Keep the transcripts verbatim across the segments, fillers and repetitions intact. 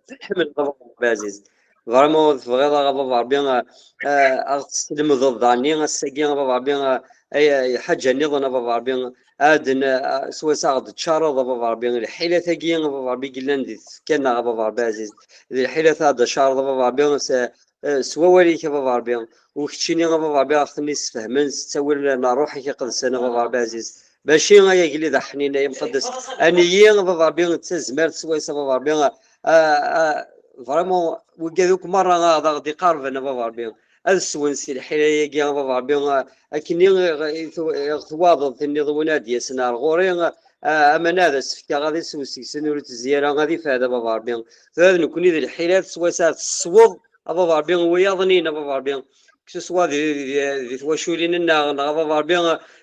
Tḥemmleḍ a baba Ɛziz. Vraiment tebɣiḍ a baba Ṛebbi, eh, eh, ad ɣ-teslemdeḍ daɣen ass-agi a baba Ṛebbi, eh, ay, ay, ḥaǧa nniḍen a baba Ṛebbi, ad n-, eh, swayes ad ɣ-d-tcareḍ a baba Ṛebbi lḥilat-agi a baba Ṛebbi i yellan di tfekka-nneɣ a baba Ṛebbi Ɛziz. D lḥilat ad d-tcareḍ a baba Ṛebbi s, eh, s wawal-ik a baba Ṛebbi. U keččini a baba Ṛebbi ad ɣ-ten-issefhmen s ttawil n Ṛṛuḥ-ik iqedsen a baba Ṛebbi Ɛziz. Mačči ay agellid aḥnin ay amqeddes. Aniyyi a baba Ṛebbi d tazmert swayes a baba Ṛebbi, a, a, vraiment wigad akk merra ad aɣ-d-iqerben a baba Ṛebbi. Ad swen si lḥila-agi a baba Ṛebbi, a, akken i, i, i ɣ-twaḍeḍ tenniḍ win ad d-yasen ar ɣur-i, a, aman ad as-fkeɣ ad isew seg-sen ur itezzi ara ad ifad a baba Ṛebbi. Tura d nekkni d lḥila swayes ad tesweḍ a baba Ṛebbi wiyaḍ-nni a baba Ṛebbi. Que ce soit di, di, di twaculin-nneɣ, neɣ a baba Ṛebbi,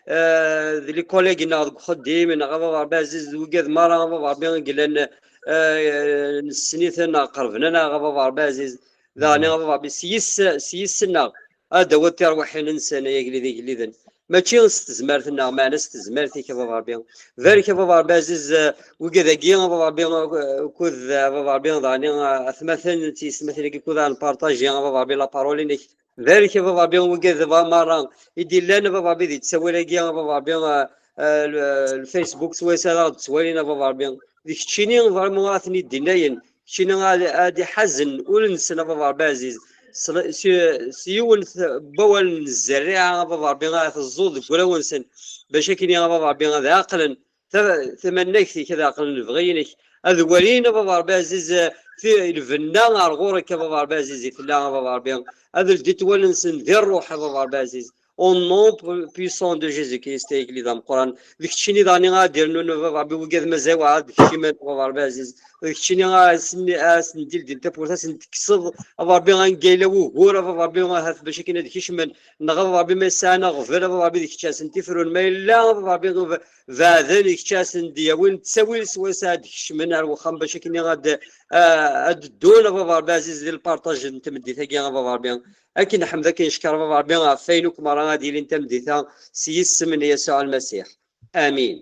eh, d les collègues-nneɣ deg uxeddim, neɣ a baba Ṛebbi Ɛziz, d wigad merra a baba Ṛebbi i yellan, eh, nessen-iten, neɣ qerben-aneɣ a baba Ṛebbi Ɛziz, daɣen a baba Ṛebbi, s yis-, s yis-nneɣ, ad d-tawiḍ tirwiḥin-nsen, ay agellid igelliden. Mačči s tezmert-nneɣ, meɛna s tezmert-ik a baba Ṛebbi. Barek a baba Ṛebbi Ɛziz, eh, wigad-agi a baba Ṛebbi, eh, akked, eh, a baba Ṛebbi, daɣen, eh, atmaten d tiyesmatin-agi akked ad npartaji a baba Ṛebbi la parole-inek. Barek a baba Ṛebbi wigad merra i d-illan a baba Ṛebbi di ttawil-agi a baba Ṛebbi, eh, eh, l-, eh, Facebook swayes ara ɣ-d-ttwalin a baba Ṛebbi. D keččini vraiment ad ten-id-innayen, keččini ad, ad iḥazen ul-nsen a baba Ṛebbi ɛziz. S, s, s yiwen n wawal n zzerriɛa a baba Ṛebbi ad teẓẓuḍ deg wulawen-nsen, bac akken a baba Ṛebbi ad ɛeqlen ta-, tamannagt-ik, ad ɛeqlen lebɣi-inek, ad walin a baba Ṛebbi ɛziz, eh, ti-, lbenna ar ɣur-k a baba Ṛebbi ɛziz i tella a baba Ṛebbi, ad ldit wallen-nsen di ṛṛuḥ a baba Ṛebbi ɛziz. Au nom pu-, puissant de Jésus-Christ, ay agellid ameqqran. D keččini daɣen ad d-irnun a baba Ṛebbi wigad mazal wa ad d-kecmen a baba Ṛebbi ɛziz. D keččini ad sen-, ad sen-d-ildin tawwurt, ad sen-tekkseḍ a baba Ṛebbi anga yella wugur a baba Ṛebbi ahat bac akken ad kecmen, neɣ a baba Ṛebbi ma yesɛan aɣbel a baba Ṛebbi d kečč ad sen-tifrun, ma yella a baba Ṛebbi beɛden i kečč ad sen-d-yawin ttawil swayes ad d-kecmen ar wexxam bac akken ad, ad ddun a baba Ṛebbi ɛziz di lparṭaj n tmeddit-agi a baba Ṛebbi. Akken nḥemd akken neckeṛ a baba Ṛebbi ɣef wayen akk merra ad yilin tameddit-a s yisem n Yasuɛ Lmasiḥ. Amin.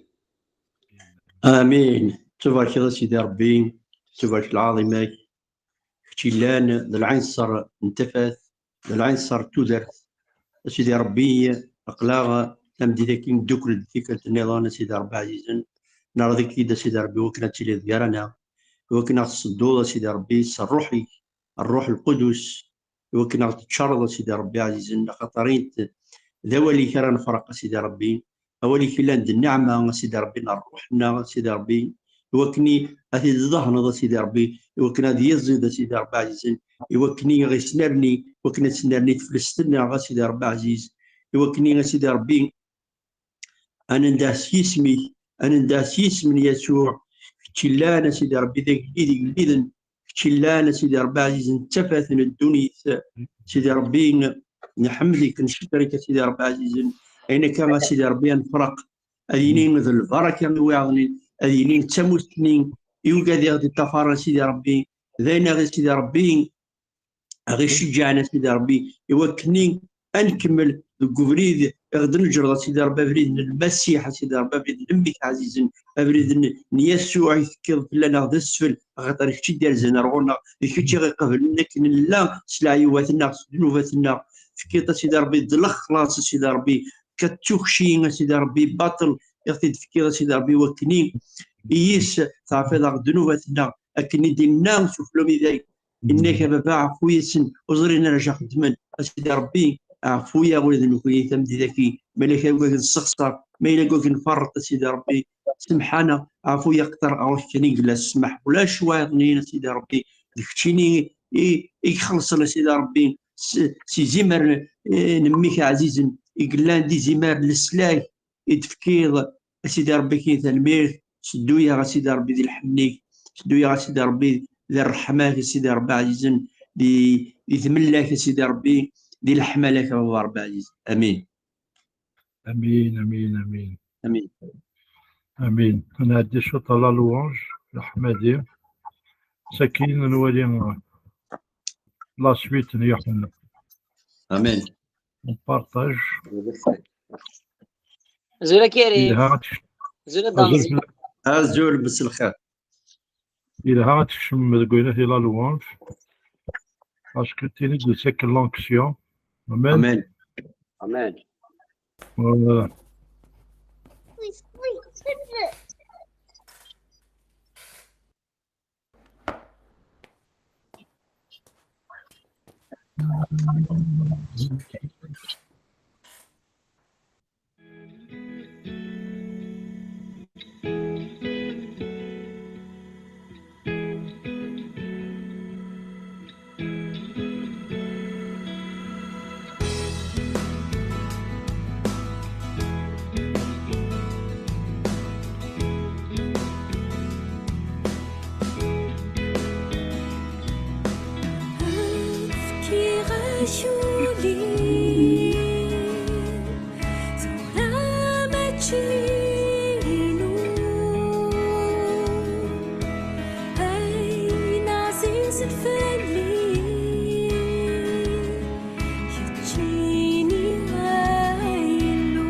Amin. Tubarkeḍ a Sidi Ṛebbi, tubarek lɛaḍima-k, kečč yellan d lɛinṣer n tafat, d lɛinṣer n tudert. A Sidi Ṛebbi, aql-aɣ tameddit-agi neddukel-d tikkelt nniḍen, a Sidi Ṛebbi ɛzizen, nerḍik-id, a Sidi Ṛebbi, wakken ad tiliḍ gar-aneɣ, wakken ad ɣ-tessedduḍ, a Sidi Ṛebbi, s Ṛṛuḥ-ik, Ṛṛuḥ Lqudus, iwakken ad ɣ-teččareḍ, a Sidi Ṛebbi ɛzizen, axaṭer int d awal-ik ara nefreq, a Sidi Ṛebbi, awal-ik yellan d nneɛma, a Sidi Ṛebbi, n Ṛṛuḥ-nneɣ, a Sidi Ṛebbi, iwakken i, ad t-id-tdehneḍ, a Sidi Ṛebbi, iwakken ad yiẓid, a Sidi Ṛebbi ɛzizen, iwakken i ɣ-isnerni, iwakken ad tesnerni teflest-nneɣ, a Sidi Ṛebbi ɛziz, iwakken i, a Sidi Ṛebbi, ad nendeh s yisem-ik, ad nendeh s yisem n Yasuɛ, kečč illan, a Sidi Ṛebbi, d agellid igelliden, kečč illan, a Sidi Ṛebbi ɛzizen, d tafat n ddunit, Sidi Ṛebbi, nḥemd-ik, ncekkeṛ-ik, a Sidi Ṛebbi ɛzizen, ayen akka, a Sidi Ṛebbi, ad nefreq, ad yini d lbaraka i wiyaḍ-nni, ad yini d tamusni i wigad i ɣ-d-iṭṭafaren, a Sidi Ṛebbi, d ayen, a Sidi Ṛebbi, aɣ-iceǧǧɛen, a Sidi Ṛebbi, iwakken ad nkemmel deg ubrid i ɣ-d-neǧreḍ, a Sidi Ṛebbi, abrid n Lmasiḥ, a Sidi Ṛebbi, abrid n mmi-k ɛzizen, abrid n, n Yasuɛ i tekkiḍ fell-aneɣ d asfel, axaṭer d kečč i d-yerzan ar ɣur-neɣ, d kečč i ɣ-iqeblen akken nella s leɛyubat-nneɣ, s ddnubat-nneɣ, tekkiḍ, a Sidi Ṛebbi, d lexlaṣ, a Sidi Ṛebbi, tekka d tukci, a Sidi Ṛebbi, baṭel i ɣ-t-id-tefkiḍ, a Sidi Ṛebbi, iwakken i yis teɛfiḍ-aɣ ddnubat-nneɣ, akken i d-inna s uflum iday, inna-k a baba, ɛfu-yasen, ur ẓrin ara acu xeddmen. A Sidi Ṛebbi, ɛfu-yaɣ ula d nekkni tameddit-agi, ma yella kra deg wakken nessexṣer, ma yella deg wakken nferreṭ, a Sidi Ṛebbi, semmeḥ-aneɣ, ɛfu-yaɣ, axaṭer ɣur-k kan i yella ssmaḥ, ulac wayeḍ-nni, a Sidi Ṛebbi, d keččini i, i ixellṣen, a Sidi Ṛebbi, s, s izimer, eh, n mmi-k ɛzizen, i yellan d izimer n leslak, i d-tefkiḍ, a Sidi Ṛebbi, akin tanemmirt, seddu-yaɣ, a Sidi Ṛebbi, di lḥenni-k, seddu-yaɣ, a Sidi Ṛebbi, di ṛṛeḥma-k, a Sidi Ṛebbi ɛzizen, di, di tmella-k, a Sidi Ṛebbi, di leḥmala-k, a Baba Ṛebbi ɛzizen. Amin. Amin, amin, amin. Amin. Amin. Ad nɛeddi cwiṭ à la louange, leḥmadi. Sakin ad nwali la suite n Yuḥenna. Amin. On partage. Azul a Karim. Yelha. Azul a Azul Danzi. Fell-, azul, mselxir. Yelha ad tekcem deg wayen i la louange. Parce que tini-d c'est que l'onction. Amen. Amen. Amen. Voilà. Fkiɣ-ak ul-iw, tura mačči inu. Ayen ɛzizen fell-i, keččini ay Illu.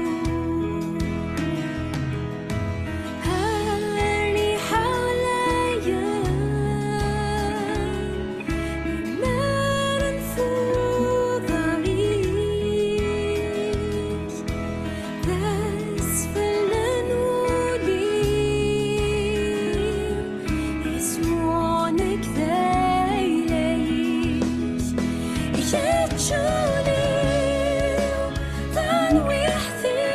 Rriḥa ɛlayen, imaren f uḍar-ik, d asfel n wul-iw, isem-nnek d ayla-ik. Kečč ul-iw, tarwiḥt-iw,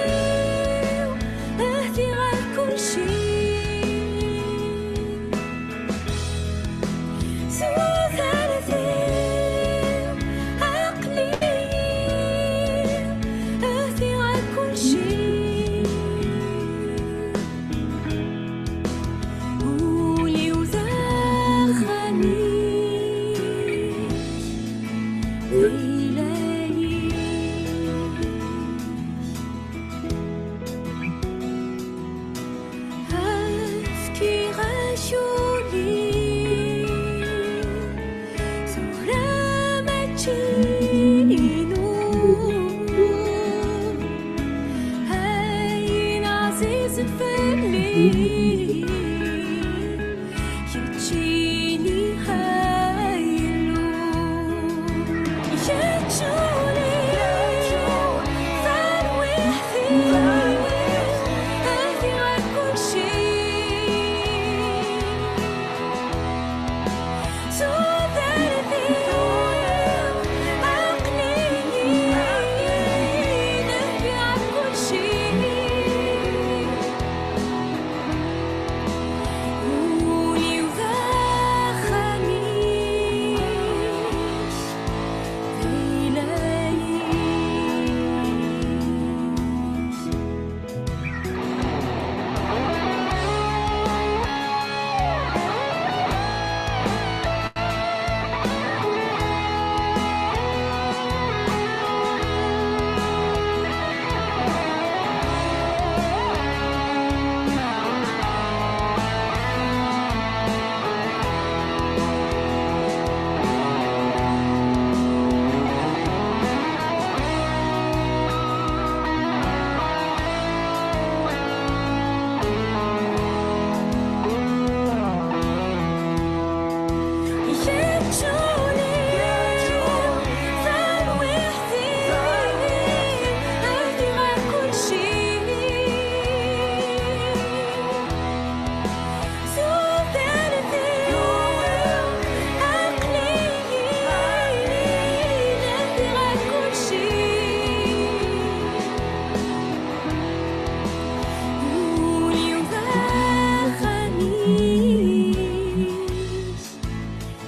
ahdi ɣer kulci. Tudert-iw, aql-iyi, ahdi ɣer kulci. Ul-iw d axxam-ik, d ayla-ik. Fkiɣ-ak ul-iw, tura mačči inu. Ayen ɛzizen fell-i, keččini ay Illu. Kečč ul-iw, tarwiḥt-iw, ahdi ɣer kulci. Tudert-iw, aql-iyi, ahdi ɣer kulci. Ul-iw d axxam-ik,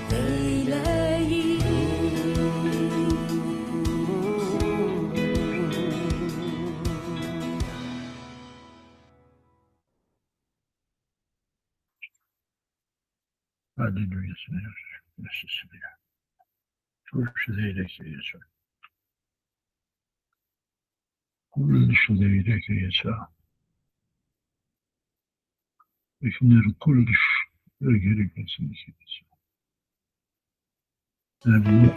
d ayla-ik. Alléluia, Seigneur. Merci, Seigneur. Kullec d ayla-k, a Yasuɛ. Kullec d ayla-k, a Yasuɛ. Ad k-nerr kullec, agerreg-nsen, a Yasuɛ. Amin.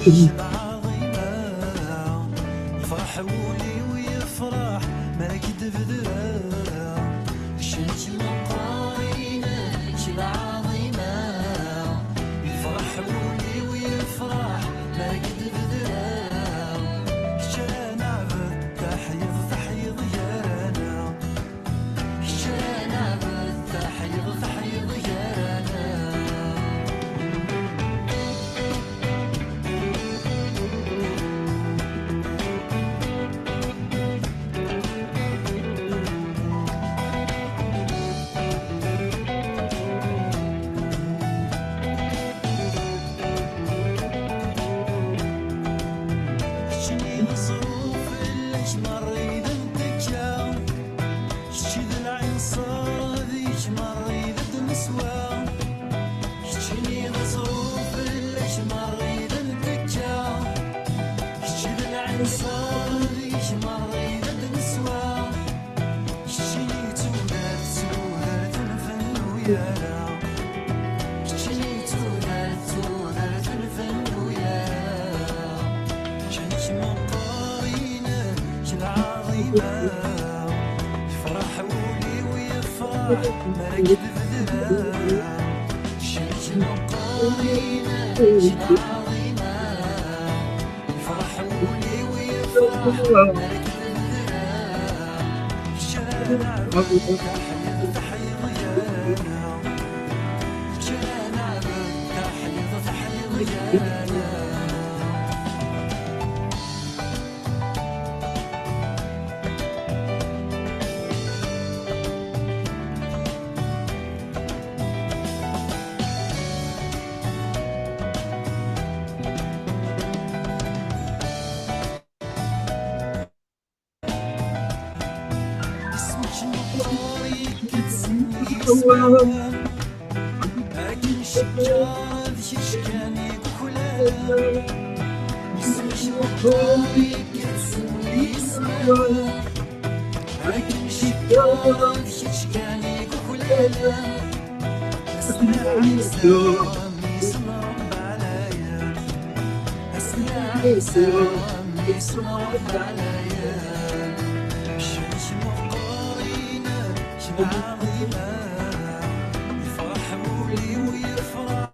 Kečč d lɛaḍima, yefreḥ wul-iw, yefreḥ mi ara k-id-bedreɣ. Kečč d lmeqqar-inu, kečč d lɛaḍima, yefreḥ wul-iw, yefreḥ mi ara k-id-bedreɣ. Kečč ara neɛbed, teḥyiḍ, teḥyiḍ gar-aneɣ. Kečč ara neɛbed, teḥyiḍ, teḥyiḍ gar-aneɣ. Keččini d ẓẓruf, fell-ak merra i d ntekka. Kečč d lɛinṣer, deg-k merra i d neswa. Keččini d ẓẓruf, fell-ak merra i d ntekka. Kečč d lɛinṣer, deg-k merra i d neswa. Keččini d tudert, tudert n fennu yara. Keččini d tudert, tudert n fennu yara. Kečč meqqar-inu, kečč lɛaḍima. Yefreḥ wul-iw, yefreḥ mi ara k-id-bedreɣ. Kečč meqqar-inu, kečč lɛaḍima. Yefreḥ wul-iw, yefreḥ mi ara k-id-bedreɣ. Kečč ara neɛbed, teḥyiḍ, teḥyiḍ gar-aneɣ. Kečč ara neɛbed, teḥyiḍ, teḥyiḍ gar-aneɣ. Isem-ik meqqer, yekka-d s yisem. Akken cekkeɣ d kečč kan i yuklalen. Isem-ik meqqer, yekka-d s yisem. Akken cekkeɣ d kečč kan i yuklalen. Asmi ɛisa, isem Rebbi ɛlayen. Asmi ɛisa, isem Rebbi ɛlayen. Kečč meqqar-inu, kečč lɛaḍima. Yefreḥ wul-iw, yefreḥ.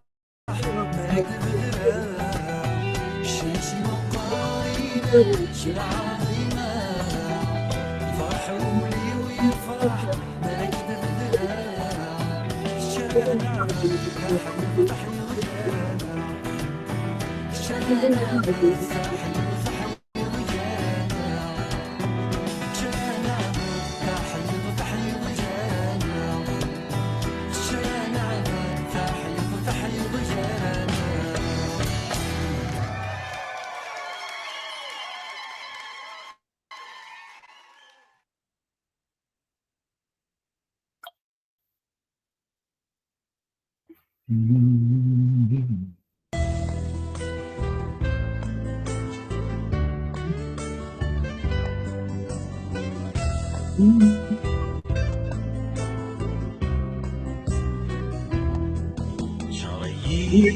Ǧer-iyi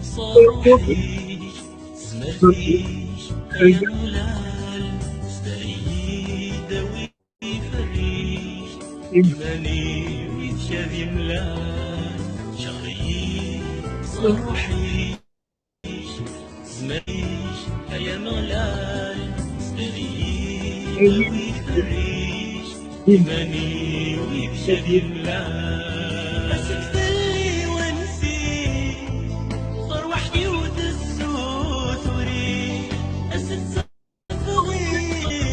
s ṛṛuḥ-ik, s tezmert-ik, ay Ameɣlal, sder-iyi-d, awi iman-iw yid-k ad imlal. Ǧer-iyi s ṛṛuḥ-ik, s tezmert-ik, ay Ameɣlal, sder-iyi-d, awi iman-iw yid-k ad imlal. As-d fell-i wansi, tarwiḥt-iw tessutur-ik, as-d Teffeɣ-iyi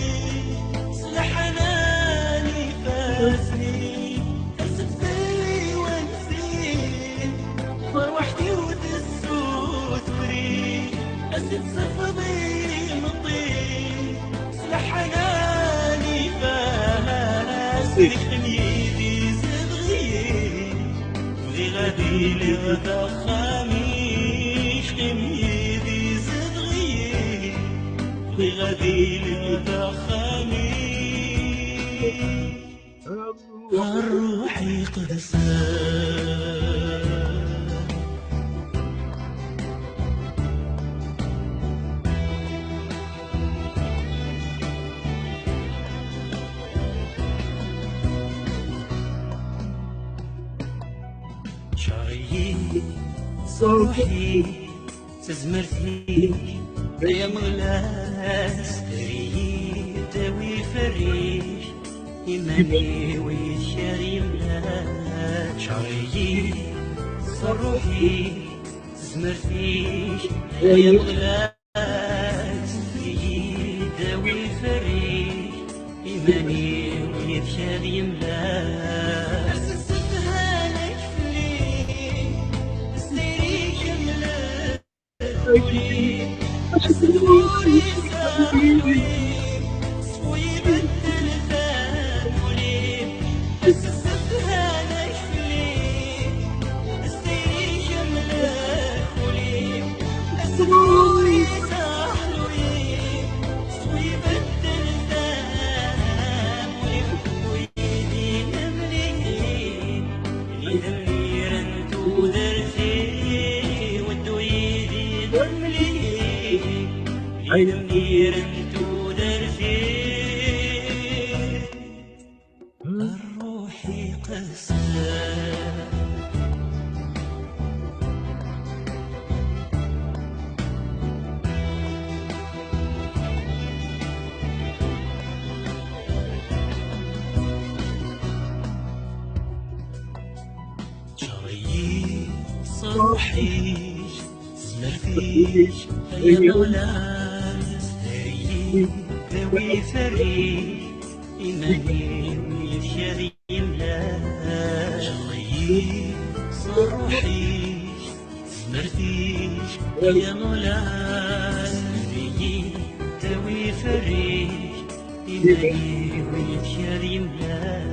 s leḥnan ifassen-ik, as-d fell-i wansi, tarwiḥt-iw tessutur-ik, as-d tessafeḍ imeṭṭi s leḥnan ifassen-ik, qqim yid-i zedɣ-iyi. Bɣiɣ ad iliɣ d axxam-ik, qqim yid-i zedɣ-iyi. Bɣiɣ ad iliɣ d axxam-ik. Ṛṛuḥ iqedsen. Ruḥi, tazmert-ik, ay Ameɣlal, ster-iyi-d, awi fell-i iman-iw yid-k ad yemlal. Ččar-iyi s ṛṛuḥ-ik, tazmert-ik, ay Ameɣlal, ster-iyi-d, awi fell-i iman-iw yid-k ad yemlal. Assedhan-ik fell-i, asdayr-ik mlal. Idemmiren n tudert-iw, ddu yid-i d amlik. Idemmiren n tudert-iw, ṛṛuḥ iqedsen. Ččar-iyi s ṛṛuḥ-ik, s tezmert-ik, ay Ameɣlal, ster-iyi-d, awi fell-i iman-iw yid-k ad yemlal. Ččar-iyi s ṛṛuḥ-ik, s tezmert-ik, ay Ameɣlal, ster-iyi-d, awi fell-i iman-iw yid-k ad yemlal.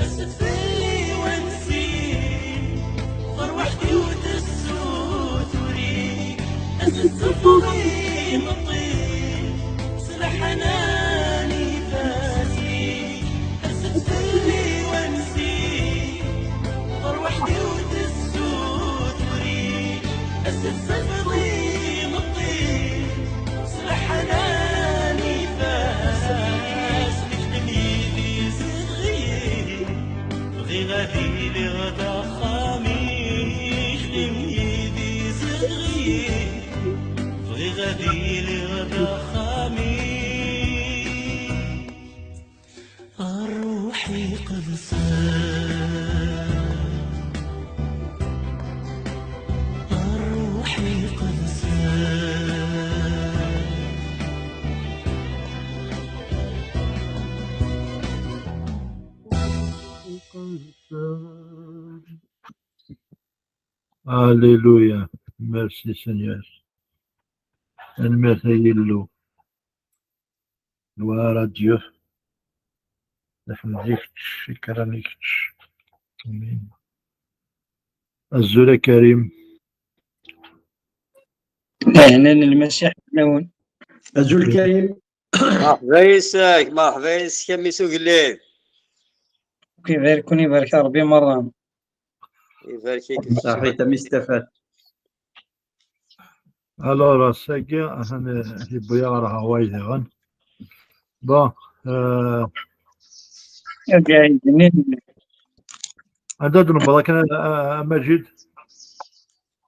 As-d fell-i wansi, tarwiḥt-iw tessutur-ik. As-d tafeḍ imeṭṭi s leḥnan ifassen-ik. As-d fell-i wansi, tarwiḥt-iw tessutur-ik. As-d tafeḍ imeṭṭi s leḥnan ifassen-ik. Qqim yid-i zedɣ-iyi. Bɣiɣ ad iliɣ d axxam-ik. Qqim yid-i zedɣ-iyi. Bɣiɣ ad iliɣ d axxam-ik. Ṛṛuḥ iqedsen, ṛṛuḥ iqedsen. Alléluia. Merci Seigneur. Tanemmirt ay Illu. Gloire à Dieu. Leḥmed i kečč, ikram i kečč. Amin. Azul a Karim. Ahlan a Lmasiḥ fell-awen. Azul Karim. Merḥba yes-k, merḥba yes-k a mmi-s ugellid. Akk ibarek-ken, ibarek Ṛebbi merra. Ibarek-ik. Saḥit a mmi Stefan. Alors, ass-agi, atan, eh, yewwi-aɣ ɣer Hawaii diɣen. Bon, euh, anda d-newweḍ akken, a, a, a Majid?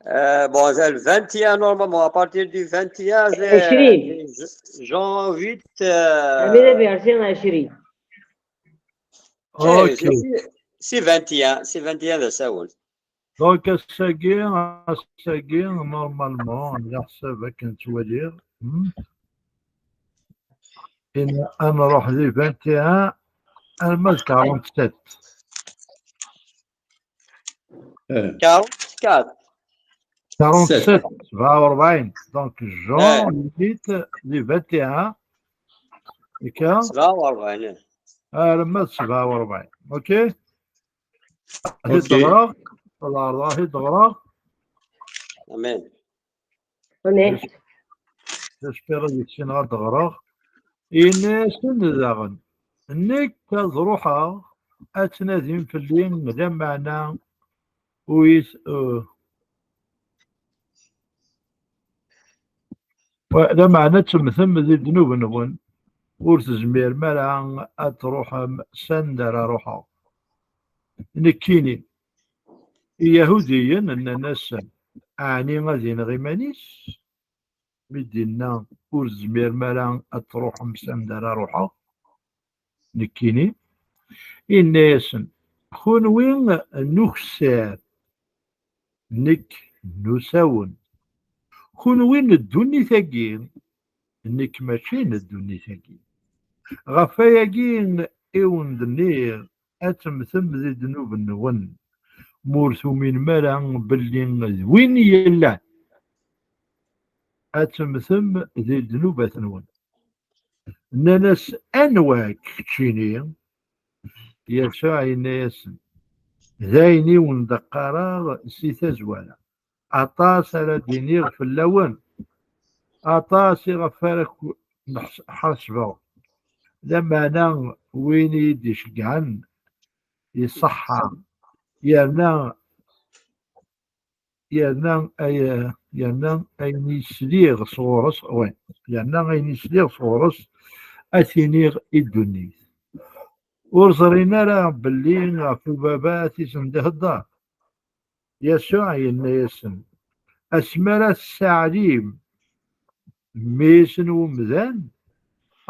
Euh, bon, c'est le vingt et un, normalement, à partir du vingt et un, c'est, عشرين. C'est Jean huit, euh, عشرين. Ok. C'est, c'est, c'est vingt et un, c'est vingt et un d asawen. Donc, ass-agi, ass-agi, normalement, ɛla ḥsab akken ttwaliɣ, hmm? In, ad nruḥ di vingt et un arma d quarante-sept. Eh. Quarante-quatre. Quarante-sept, sebɛa u rebɛin. Donc, Jean huit, di vingt et un. Akka. Sebɛa u rebɛin, eh. Arma d sebɛa u rebɛin. Ok? Ad d-ɣreɣ, ad d-ɣreɣ. Amin. Amin. J'espère ad issineɣ ad d-ɣreɣ. Ini-asen daɣen, nekk ad ruḥeɣ ad tnadim fell-i, lameɛna ur yi-, uh, wa-, lameɛna temmtem di ddnub-nwen, ur tezmirem ara ad truḥem s anda ara ruḥeɣ. Nekkini, Iyahudiyen nnan-asen, Ɛni ad ineɣ iman-is? Mi d-inna, ur tezmirem ara ad truḥem s anda ara ruḥeɣ nekkini? Inna-yasen, kunwi n ukessar, nekk n usawen. Kunwi n ddunit-agi, nekk mačči n ddunit-agi. Ɣef wayagi i wen-d-nniɣ, ad temmtem di ddnub-nwen, ma ur tuminem ara belli d win yellan, ad temmtem di ddnubat-nwen. Nnan-as, anwa-k keččini? Yasuɛ yenna-yasen, d ayen i wen-d-qqareɣ si tazwara, aṭas ara d-iniɣ fell-awen, aṭas iɣef ara k-ḥasbeɣ. Lameɛna win i yi-d-iceggɛen iṣeḥḥa, yerna yerna ay-, yerna ayen i sliɣ sɣur-s, oui, yerna ayen i sliɣ sɣur-s ad t-iniɣ i ddunit. Ur ẓrin ara belli ɣef ubabat i sen-d-ihedder? Yasuɛ yenna-yasen, asmi ara tessaɛlim mmi-s n umdan,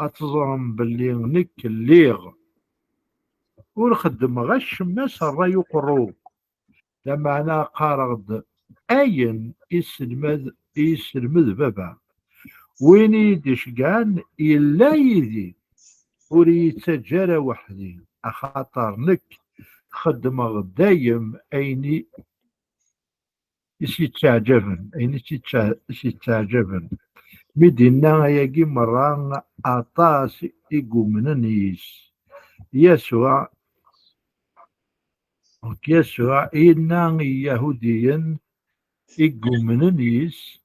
ad teẓrem belli nekk lliɣ ur xeddmeɣ acemma s ṛṛay uqerru. Lameɛna qqareɣ-d ayen i yesselmed, i yesselmed baba. Win i yi-d-iceggɛen yella yid-i, ur iyi-ttaǧǧa ara weḥd-i, axaṭer nekk xeddmeɣ dayem ayen i, i s-yettaɛǧaben, ayen i s-yettaɛǧaben. Mi d-inna ayagi merra, aṭas i yumnen yis. Yasuɛ Donc, Yasuɛ yenna i Iyahudiyen i yumnen yis,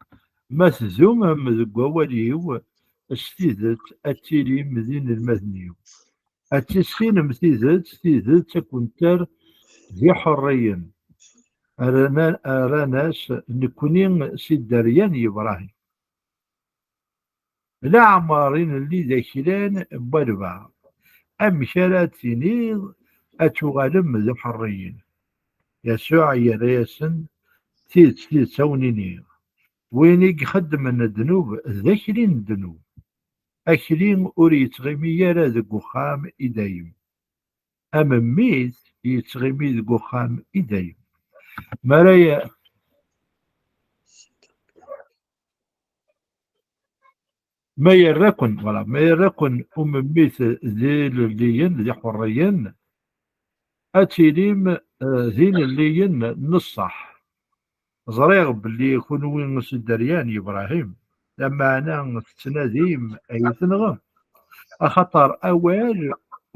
ma tdumem deg wawal-iw, s tidet ad tilim d inelmaden-iw. Ad tissinem tidet, tidet ad ken-terr d iḥeṛṛiyen. Rran-, rran-as, nekni si dderya n Yebrahim. Leɛmer i nelli d aklan n walbeɛḍ. Amek ara tiniḍ ad tuɣalem d iḥeṛṛiyen? Yasuɛ yerra-yasen, tidet, tidet a wen-iniɣ, win i ixeddmen ddnub d akli n ddnub. Akli ur yettɣimi ara deg uxxam i dayem. Am mmi-s yettɣimi deg uxxam i dayem. Ma ara ye-, ma yerra-ken, voilà, ma yerra-ken umemmit d ilelliyen, d iḥeṛṛiyen, ad tilim, eh, d ilelliyen n ṣṣeḥ. Ẓriɣ belli kunwi s dderya n Yebrahim, lameɛna tettnadim ad yi-tenɣem, axaṭer awal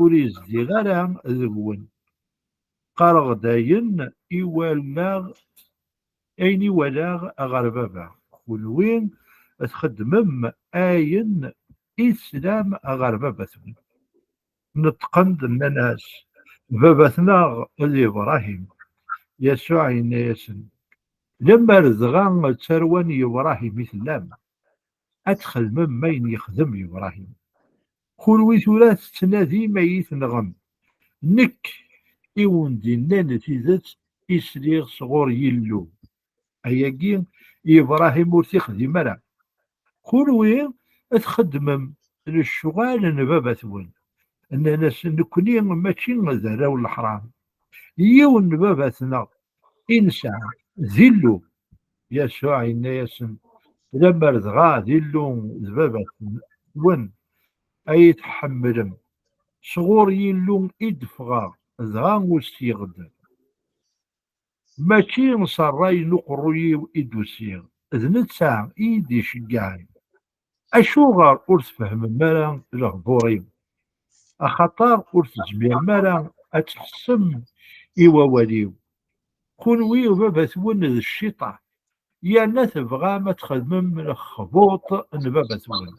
ur izdiɣ ara deg-wen. Qqareɣ-d ayen i walaɣ, ayen i walaɣ ɣer baba. Kunwi txeddmem ayen i teslam ɣer baba-twen. Neṭqen-d, nnan-as, baba-tneɣ d Ibṛahim. Yasuɛ yenna-yasen, lemmer dɣa d tarwa n Yebrahim i tellam, ad txedmem ayen yexdem Yebrahim. Kunwi tura tettnadim ad yi-tenɣem. Nekk i wen-d-innan tidet i sliɣ sɣur Yillu. Ayagi Yebrahim ur t-ixdim ara. Kunwi txeddmem lecɣal n baba-twen. Nnan-as, nekni mačči d arraw n leḥṛam. Yiwen n baba-tneɣ i nesɛa, d Illu. Yasuɛ yenna-yasen, lemmer dɣa d Illu d baba-twen ay tḥemmlem, sɣur Yillu i d-ffɣeɣ, dɣa usiɣ-d. Mačči s ṛṛay n uqerruy-iw i d-usiɣ, d netta i yi-d-iceggɛen. Acuɣer ur tfehmem ara lehdur-iw? Axaṭer ur tezmirem ara ad tḥessem i wawal-iw. Kunwi u baba-twen d cciṭan, yerna tebɣam ad txedmem lexbuṭ n baba-twen.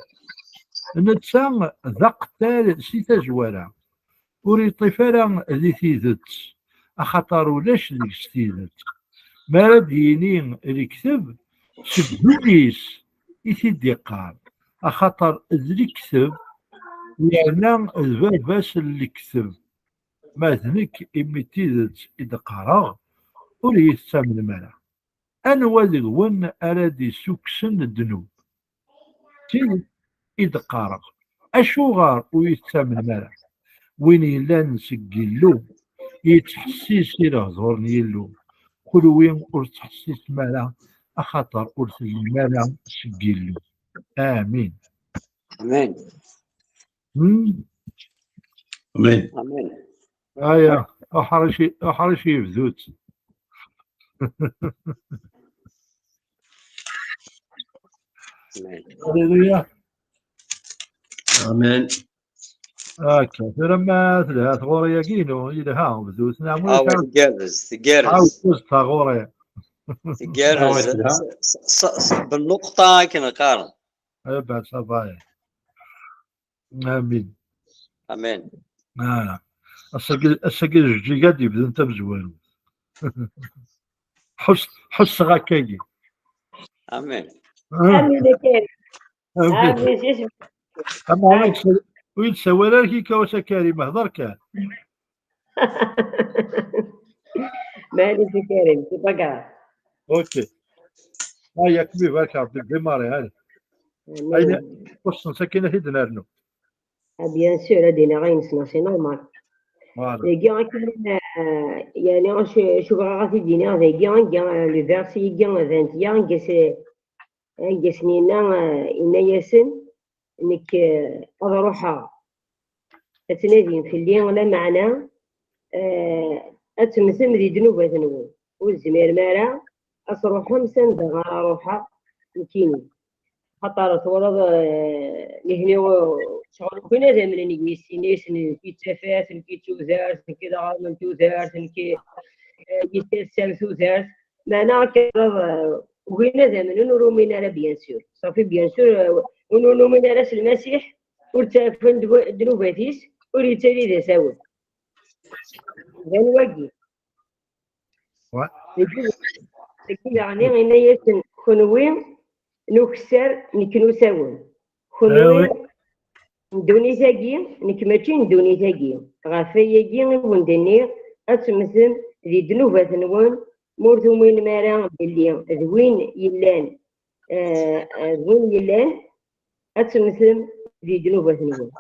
Netta d aqettal si tazwara, ur iṭṭif ara di tidet, axaṭer ulac deg-s tidet. Mi ara d-yini lekteb, seg wul-is i t-id-iqqar, axaṭer d lekteb, yerna d baba-s n lekteb. Ma d nekk, imi d tidet i d-qqareɣ, ur iyi-tettamnem ara. Anwa deg-wen ara d-issukksen ddnub? D tidet i d-qqareɣ. Acuɣer ur yi-tettamnem ara? Win yellan seg Yillu, yettḥessis i lehdur n Yillu. Kunwi ur tettḥessisem ara, axaṭer ur tellim ara seg Yillu. Amin. Amin. Hmm? Amin. Amin. Aya, uḥric, uḥric yebdu-tt. Amin. Aleluya. Amin. Akka, tura ma telha tɣuri-agi-inu, yelha, bdut, neɣ ma Ah, yelha, tgerrez, tgerrez, ɛawed-as taɣuri. tgerrez. Ah, ouais, S- s- s- Bennuqṭa akken qqaren. Eh ben, ça va. Amin. Amin. Ah. Ass-agi, ass-agi d Jeǧǧiga ad d-yebdun tamezwarut. Ḥus-, ḥusseɣ akkagi. Amin. Ah, Amin a Karim. amin. Amin, s isem. Ama ur yetsa-, ur yettsawal ara Kika Wasa Karim, hder kan. Maɛlic a Karim, c'est pas grave. Ok. Ah, yak mi barek Rebbi, démarrer, allez. Ayen Amin. ixuṣṣen sakin ad t-id-nernu. Ah, bien sûr, ad d-iniɣ ayen ssneɣ, c'est normal. Voilà. Dagi akken, euh, yani, acu, acu bɣiɣ ad t-id-iniɣ, dagi, anga, euh, le verset-agi, euh, vingt et un, anga s-, anga s-nenna, euh, yenna-yasen, nekk, euh, ad ruḥeɣ, ad tnadim fell-i, lameɛna, euh, ad temmtem di ddnubat-nwen. Ur tezmirem ara ad truḥem s anda ara ruḥeɣ nekkini. Xaṭer twalaḍ, eh, nihni, eh, ccɣel ugin ad amnen yis-, yenna-yasen nekk d tafat, nekk d tudert, nekk d aɣrem n tudert, nekk, eh, yettasam tudert. Meɛna akka, eh, ugin ad amnen, ur umin ara, bien sûr. Safi, bien sûr, eh, win ur numin ara s Lmasiḥ, ur ttɛafun ddwa-, ddnubat-is, ur yettali d asawen. D anwagi. Ouais. Dagi, dagi daɣen yenna-yasen, kunwi n ukessar, nekk n usawen. Kunwi Ah, oui. n ddunit-agi, nekk mačči n ddunit-agi. Ɣef wayagi i wen-d-nniɣ, ad temmtem di ddnubat-nwen, ma ur tuminem ara belli d win yellan, eh, d win yellan, ad temmtem di ddnubat-nwen.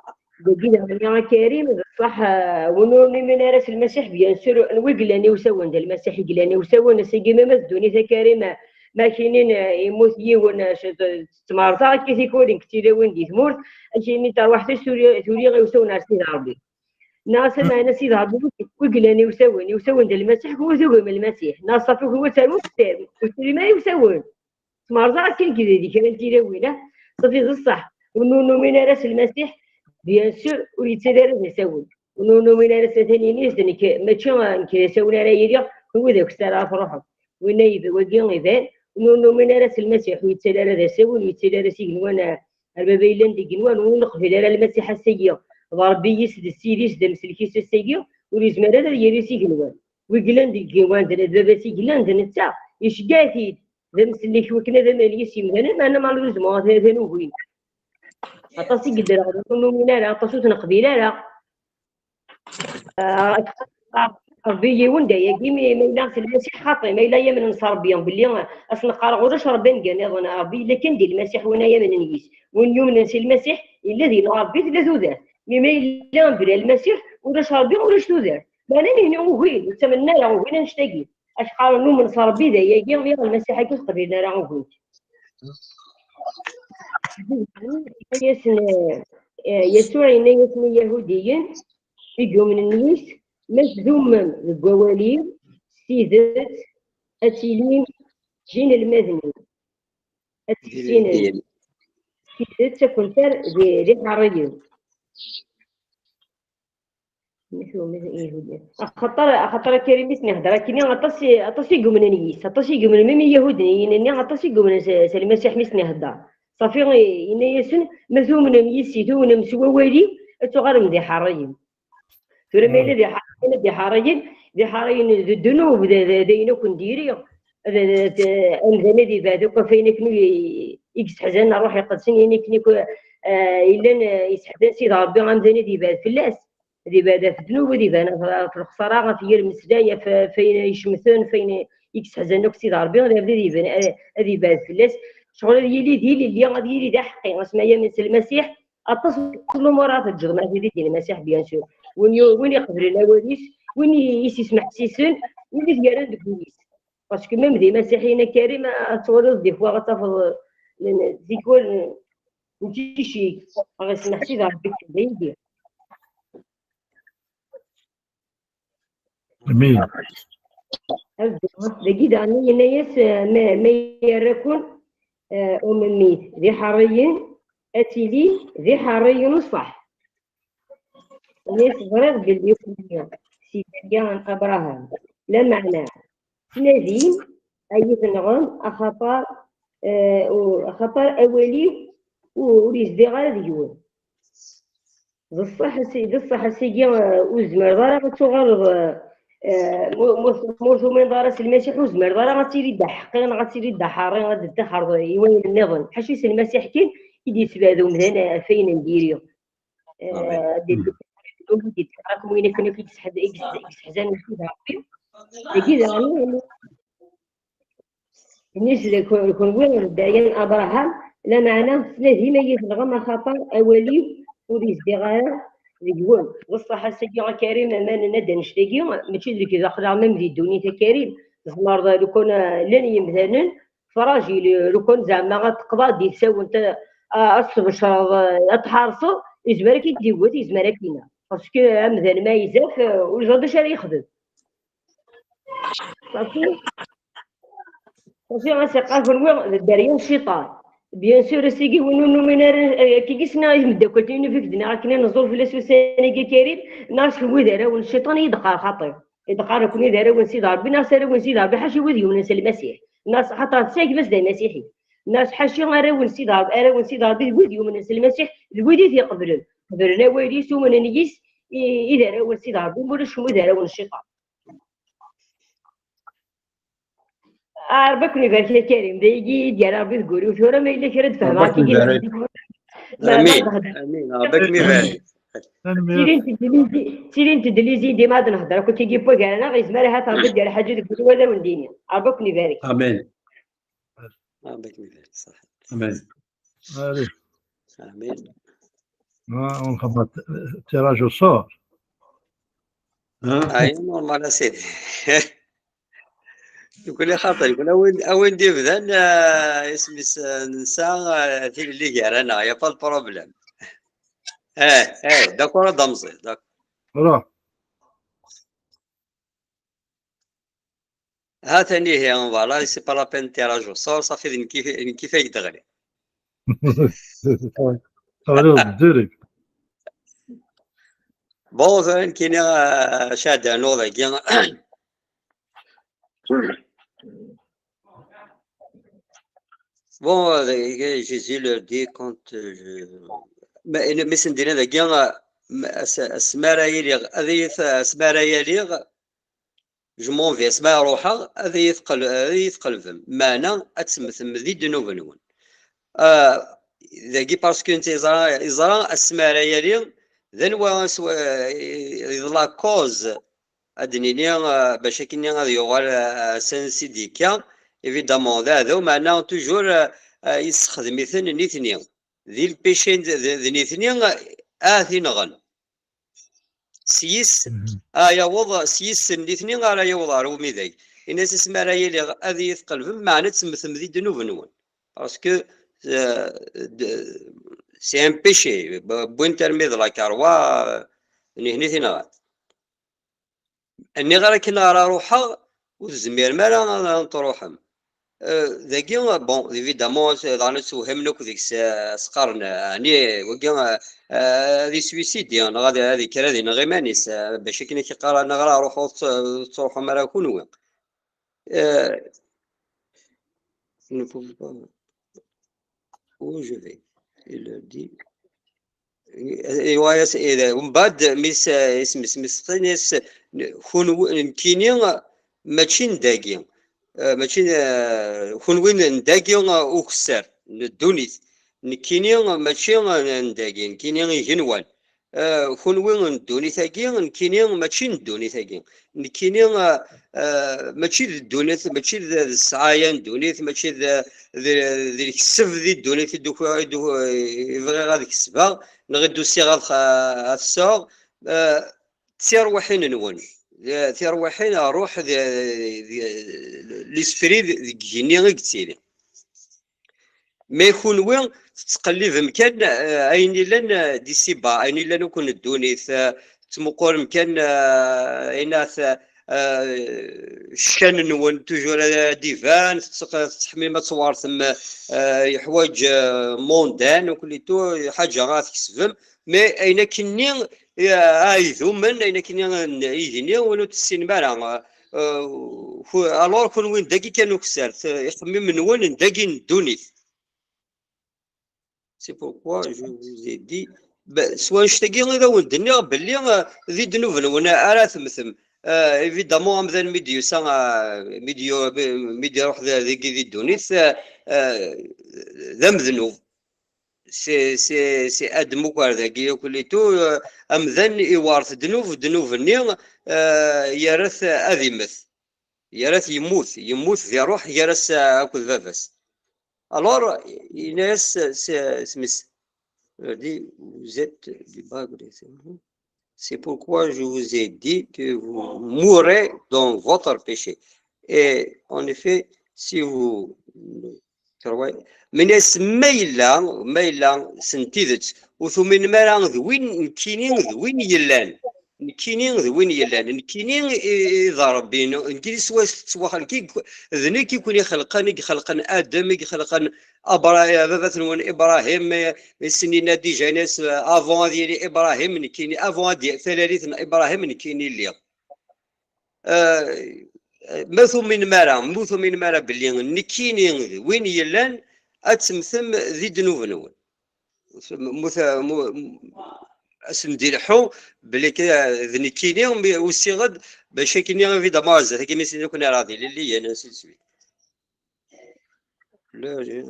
Dagi daɣen a Karim, d ṣṣeḥ, eh, win ur numin ara s Lmasiḥ, bien sûr, anwa i yellan i usawen, d Lmasiḥ i yellan i usawen, ass-agi ma, ma d ddunit a Karim, eh, ma kinin, eh, yemmut yiwen, eh, c-, d-, d tmerẓa, akka i tikwal nekk d tilawin di tmurt, akini terwaḥt-is tuli, tuli i usawen ar Sidi Ṛebbi. Neɣ s ameɛna Sidi Ṛebbi, wi yellan i usawen, i usawen d Lmasiḥ, ur tugim Lmasiḥ. Neɣ ṣafi, wi terwem, ur trim ara i usawen. Tmerẓa akken nekk di kra n tilawin, ah, ṣafi d ṣṣeḥ. Win ur numin ara s Lmasiḥ, bien sûr, ur yettali ara d asawen. Win ur numin ara s Atan-inis, d nekk, mačči nekk d asawen ara yiliɣ, kunwi d akessar ara truḥem. Winna yeb-, wagi iban, win ur numin ara s Lmasiḥ, ur yettali ara d asawen, ur yettali ara s igenwan, ah, ar baba yellan deg igenwan, ur neqbil ara Lmasiḥ ass-agi d Ṛebbi-is, d Ssid-is, d amsellek-is ass-agi, ur yezmir ara ad yali s igenwan. Wi yellan deg igenwan, d baba-s i yellan, d netta, iceggeɛ-t-id. D amsellek wakken ad aman yis yimdanen, meɛna malheureusement atan, atan ugin. Aṭas i yeddreɣ, ur numin ara, aṭas ur t-neqbil ara. Ah, Ṛebbi yiwen d ayagi, mi, ma yella s Lmasiḥ xaṭi, ma yella yamnen s Ṛebbi, belli as-neqqareɣ ulac Ṛebbi anga nniḍen, Ṛebbi yella kan di Lmasiḥ, win ay amnen yis. Win yumnen s Lmasiḥ, yella din Ṛebbi, tella tudert. Mi ma yella bla Lmasiḥ, ulac Ṛebbi, ulac tudert. Meɛna nihni ugin, ur ttamnen ara, ugin annect-agi. Acḥal numen s Ṛebbi d ayagi, mi Lmasiḥ-agi ur t-qbilen ara ugin. Yenna-yasen, eh, Yasuɛ yenna-yasen i Iyahudiyen i yumnen yis, ma tdummem deg wawal-iw, s tidet ad tilim d inelmaden-iw. Ad tessinem s tidet ad kent-rr d, d iḥeṛṛiyen. Axaṭer, axaṭer a Karim, mi s-nehder akkenni, aṭas i, aṭas i yumnen yis, aṭas i yumnen, même Iyahudniyen-nni, aṭas i yumnen s, s Lmasiḥ mi s-nehder. Ṣafi, yenna-yasen, ma tumnem yis-i, tumnem s wawal-iw, ad tuɣalem d iḥeṛṛiyen. Tura ma yella d iḥeṛṛiyen, d iḥeṛṛiyen, d iḥeṛṛiyen d ddnub, d, d, d ayen akk n diri. D, d, d, amdan ad ibɛed akk ɣef wayen akken i, i yesseḥzanen Ṛṛuḥ Iqedsen, ayen akken akk, eh, yellan, eh, yesseḥzan Sidi Ṛebbi, amdan ad ibɛed fell-as. Ad ibɛed ɣef ddnub, ad ibɛed ɣef, ɣef lexṣara, ɣef yir mmeslay, ɣef, ɣef wayen icemten, ɣef wayen i yesseḥzanen akk Sidi Ṛebbi, ad yebɛed, ad yebɛed fell-as. Ccɣel ad yili d ilelli, ad yili d aḥeqqi, asma yamen s Lmasiḥ, aṭas n lumuṛ ara teǧǧeḍ ma tili di Lmasiḥ, bien sûr. Win yu-, win iqeblen awal-is, win i, i s-ismeḥsisen, win i t-yerran deg wul-is. Parce que même d imasiḥiyen a Karim, ad twaliḍ des fois ad tafeḍ, euh, tikwal, euh, n ticik, ɣer smeḥsi d Ṛebbi d aydi. Amin. Dagi daɣen yenna-yas, euh, ma, ma yerra-ken, euh, umemmit d iḥerriyen, ad tili d iḥerriyen n ṣṣeḥ. Yenna-yas, ẓriɣ belli kunwi si dderya n Abraham, lameɛna ttnadim ad yi-tenɣem, axaṭer, eh, u-, axaṭer awal-iw u-, ur yezdiɣ ara deg-wen. D ṣṣeḥ, a si-, d ṣṣeḥ, a sigi, eh, ur tezmireḍ ara ad tuɣaleḍ, eh, eh, mu-, mu-, ma ur tumineḍ ara s Lmasiḥ, ur tezmireḍ ara ad tiliḍ d aḥeqqi neɣ ad tiliḍ d aḥerri, ad d-tixreḍ i wayen nniḍen. Ḥaca s Lmasiḥ kan i d-yesbehd umdan ɣef wayen n diri. Amin. Eh, ad d-, ad d-, ad d-, akken akk i yesseḥ-, i yesseḥ-, i yesseḥzanen Sidi Ṛebbi. Dagi daɣen, Inna-yas, d kun-, kunwi d dderya n Abraham, lameɛna ttnadim ad yi-tenɣem, axaṭer awal-iw ur yezdiɣ ara deg-wen. D ṣṣeḥ, ass-agi a Karim, ma nenna-d annect-agi, mačči d nekk d aql-aɣ même di ddunit a Karim, tzemreḍ, lukan, ah, llan yemdanen fragile, lukan zeɛma ad teqḍeɛ di tsawent, ah, ad tbecreḍ, ah, ad tḥerseḍ, yezmer ad k-id-iwwet, yezmer ad k-ineɣ. Parce que amdan ma izaf, ah, ur yeẓri d acu ara yexdem. Safi. Safi, ɣas iqqar kunwi d dderya n cciṭan. Bien sûr, ass-agi win ur numin ara, eh, akka i s-nniɣ i tmeddakelt-inu, fik d-nniɣ akken ad neẓẓul fell-as ussan-agi a Karim, neɣ s kunwi d arraw n cciṭan, i d-qqar xaṭi. I d-qqar kunwi d arraw n Sidi Ṛebbi, neɣ s arraw n Sidi Ṛebbi, ḥaca wid yumnen s Lmasiḥ. Neɣ s, xaṭer d tagmat d Lmasiḥi. Neɣ s ḥaca arraw n Sidi Ṛebbi, arraw n Sidi Ṛebbi d wid yumnen s Lmasiḥ, d wid i t-iqeblen. Qeblen awal-is, umnen yis, i, i d arraw n Sidi Ṛebbi, ma ulac kunwi d arraw n cciṭan. Ah, Ṛebbi ad ken-ibarek a Karim, d ayagi i d-yerra Ṛebbi deg wul-iw. Tura ma yella kra d-fehmeɣ Ṛebbi ad ken-ibarek. Amin. Amin. Ṛebbi ad ken-ibarek. Tanemmirt. Tilin tedlizi, tilin tedlizi dima ad nehder akk akkagi n wagar-nneɣ, yezmer ahat Ṛebbi ad d-yerr ḥaǧa deg wul-iw ad awen-d-iniɣ. Ṛebbi ad ken-ibarek. Amin. Ṛebbi ad ken-ibarek, ṣaḥit. Amin. Allez. Amin. Ah, on va t-, tirage au sort. Hein? Ay, normal, a sidi. Nekkni xaṭi, nekkni a win, a win d-ibdan, ah, isem-is, ah, nesɛa, ah, tilelli gar-aneɣ, y a pas de problème. Eh, eh, d'accord, ad d-amẓi, d'accord. Voilà. Ha-t-an ihi, voilà, c'est pas la peine tirage au sort, ṣafi d nekk i, d nekk i fayeg d-ɣli. Teɣliḍ direct. Bon, tura nekkini, ah, cad rnuɣ dagi. Bon, euh, Jésus leur dit quand, euh, je, ma, ma sen-d-yenna dagi, ah, ma, as-, asmi ara iliɣ, ad iyi-t-, asmi ara iliɣ, je m'en vais, asmi ara ruḥeɣ, ad iyi-tqel-, ad iyi-tqelbem, meɛna ad temmtem di ddnub-nwen. Ah, dagi parce que netta yeẓra, yeẓra asmi ara yali, d anwa aswa-, i, i d la cause, ad d-nini, ah, bac akkenni ad yuɣal, ah, s ansi d-yekka, évidemment, d aɛdaw, meɛna toujours, ah, ah, yessexdem-iten nitni. Di lpici d, d, d nitni, ah, ad t-inɣen. S yis, mhm, ara yaweḍ, s yis n nitni ara yaweḍ ɣer umidag. Ini-as asmi ara yili ad iyi-tqelbem, meɛna ad temmtem di ddnub-nwen. Parce que, euh, de, c'est un péché. B-, wwin-t armi d la karwa, euh, nihni tinɣan. Nniɣ ara akken ara ruḥeɣ, ur tezmirem ara ad, ad truḥem. Euh, dagi, bon, évidemment, daɣen ad tewhimen akk deg-s, euh, s-qqaren, euh, ɛni, wagi, euh, euh, ad iswisidi, neɣ ad, ad yekker ad ineɣ iman-is, euh, bac akken ad k-iqqar, neɣ ara ruḥeɣ, ur tt-, ur tettruḥum ara kunwi. Euh, ne pouvez pas. Où je vais? Il leur dit. Iwa-yas, eh, mbeɛd, mi s-, isem-, isem-, isem-, is-, kunwi, nekkini, mačči n dagi. Eh, mačči, eh, kunwi n dagi, eh, ukessar, n ddunit. Nekkini, mačči, eh, n dagi. Nekkini igenwan. Eh, kunwi n ddunit-agi, nekkini mačči n ddunit-agi. Nekkini, eh, eh, mačči d ddunit, mačči d, d ssɛaya n ddunit, mačči d, d, d lkesb di ddunit i d-ukiɣ, i d-, i bɣiɣ ad kesbeɣ, neɣ i d-usiɣ ad, ad sɛuɣ. Eh, d tirwiḥin-nwen. Eh, tirwiḥin, ṛṛuḥ d, d, l'esprit deg igenni i yettili. Mais kunwi tettqellibem kan, eh, ayen yellan, eh, d'ici-bas, ayen yellan akk n ddunit, eh, tettmuqulem kan, eh, ayen at, eh, ccan-nwen toujours ad d-iban, tettq-, tettḥemmim ad twertem, eh, yeḥwaǧ, eh, mondain, akk lito, ḥaǧa ad tkesbem, mais ayen akkenni, eh, a idumen, ayen akkenni n igenni, ur tessinem ara, eh, ku-, alors kunwi n dagi kan ukessar, t-, ixemmimen-nwen n dagi n ddunit. C'est pourquoi je vous ai dit, ben, s wanect-agi i d awen-d-nniɣ belli, eh, di ddnub-nwen ara temmtem. Eh, évidemment, amdan mi d-yusa, eh, mi d-yu-, mi d-iruḥ d-, dagi di ddunit, eh, eh, d amednub. C'est, c'est, c'est Adem ugar dagi akk lito, eh, amdan iwert ddnub, ddnub-nni, eh, yerra-t ad immet. Yerra-t yemmut, yemmut di ṛṛuḥ gar-as akked baba-s. Alors, yenna-yas s, s, s, s, eh, di, vous êtes des bagres, c'est pourquoi je vous ai dit que vous mourrez dans votre péché. Et en effet, si vous ne croyez, mais ma yella, ma yella, s n tidet, ur tuminem ara d win, nekkini d win yellan. Nekkini d win yellan. Nekkini i, i d Ṛebbi, nekkini s wa-, s wa-, nekk i, d nekk i ken-ixelqen, i ixelqen Adem, i ixelqen Abra-, baba-twen Ibrahim, i, i s-nina déjà, yenna-yas, avant ad yili Ibrahim, nekkini, avant ad y-, talalit n Ibrahim, nekkini lliɣ. Eh, ma tuminem ara, ma tuminem ara belli nekkini d win yellan, ad temmtem di ddnub-nwen. Mu-, mu-, mu-, ad sen-d-ileḥḥu belli k-, d nekkini mi usiɣ-d bac akkenni, évidemment, ar zdat-agi mi s-nini nekkni ara d ilelliyen, ainsi de suite. Là, j'ai,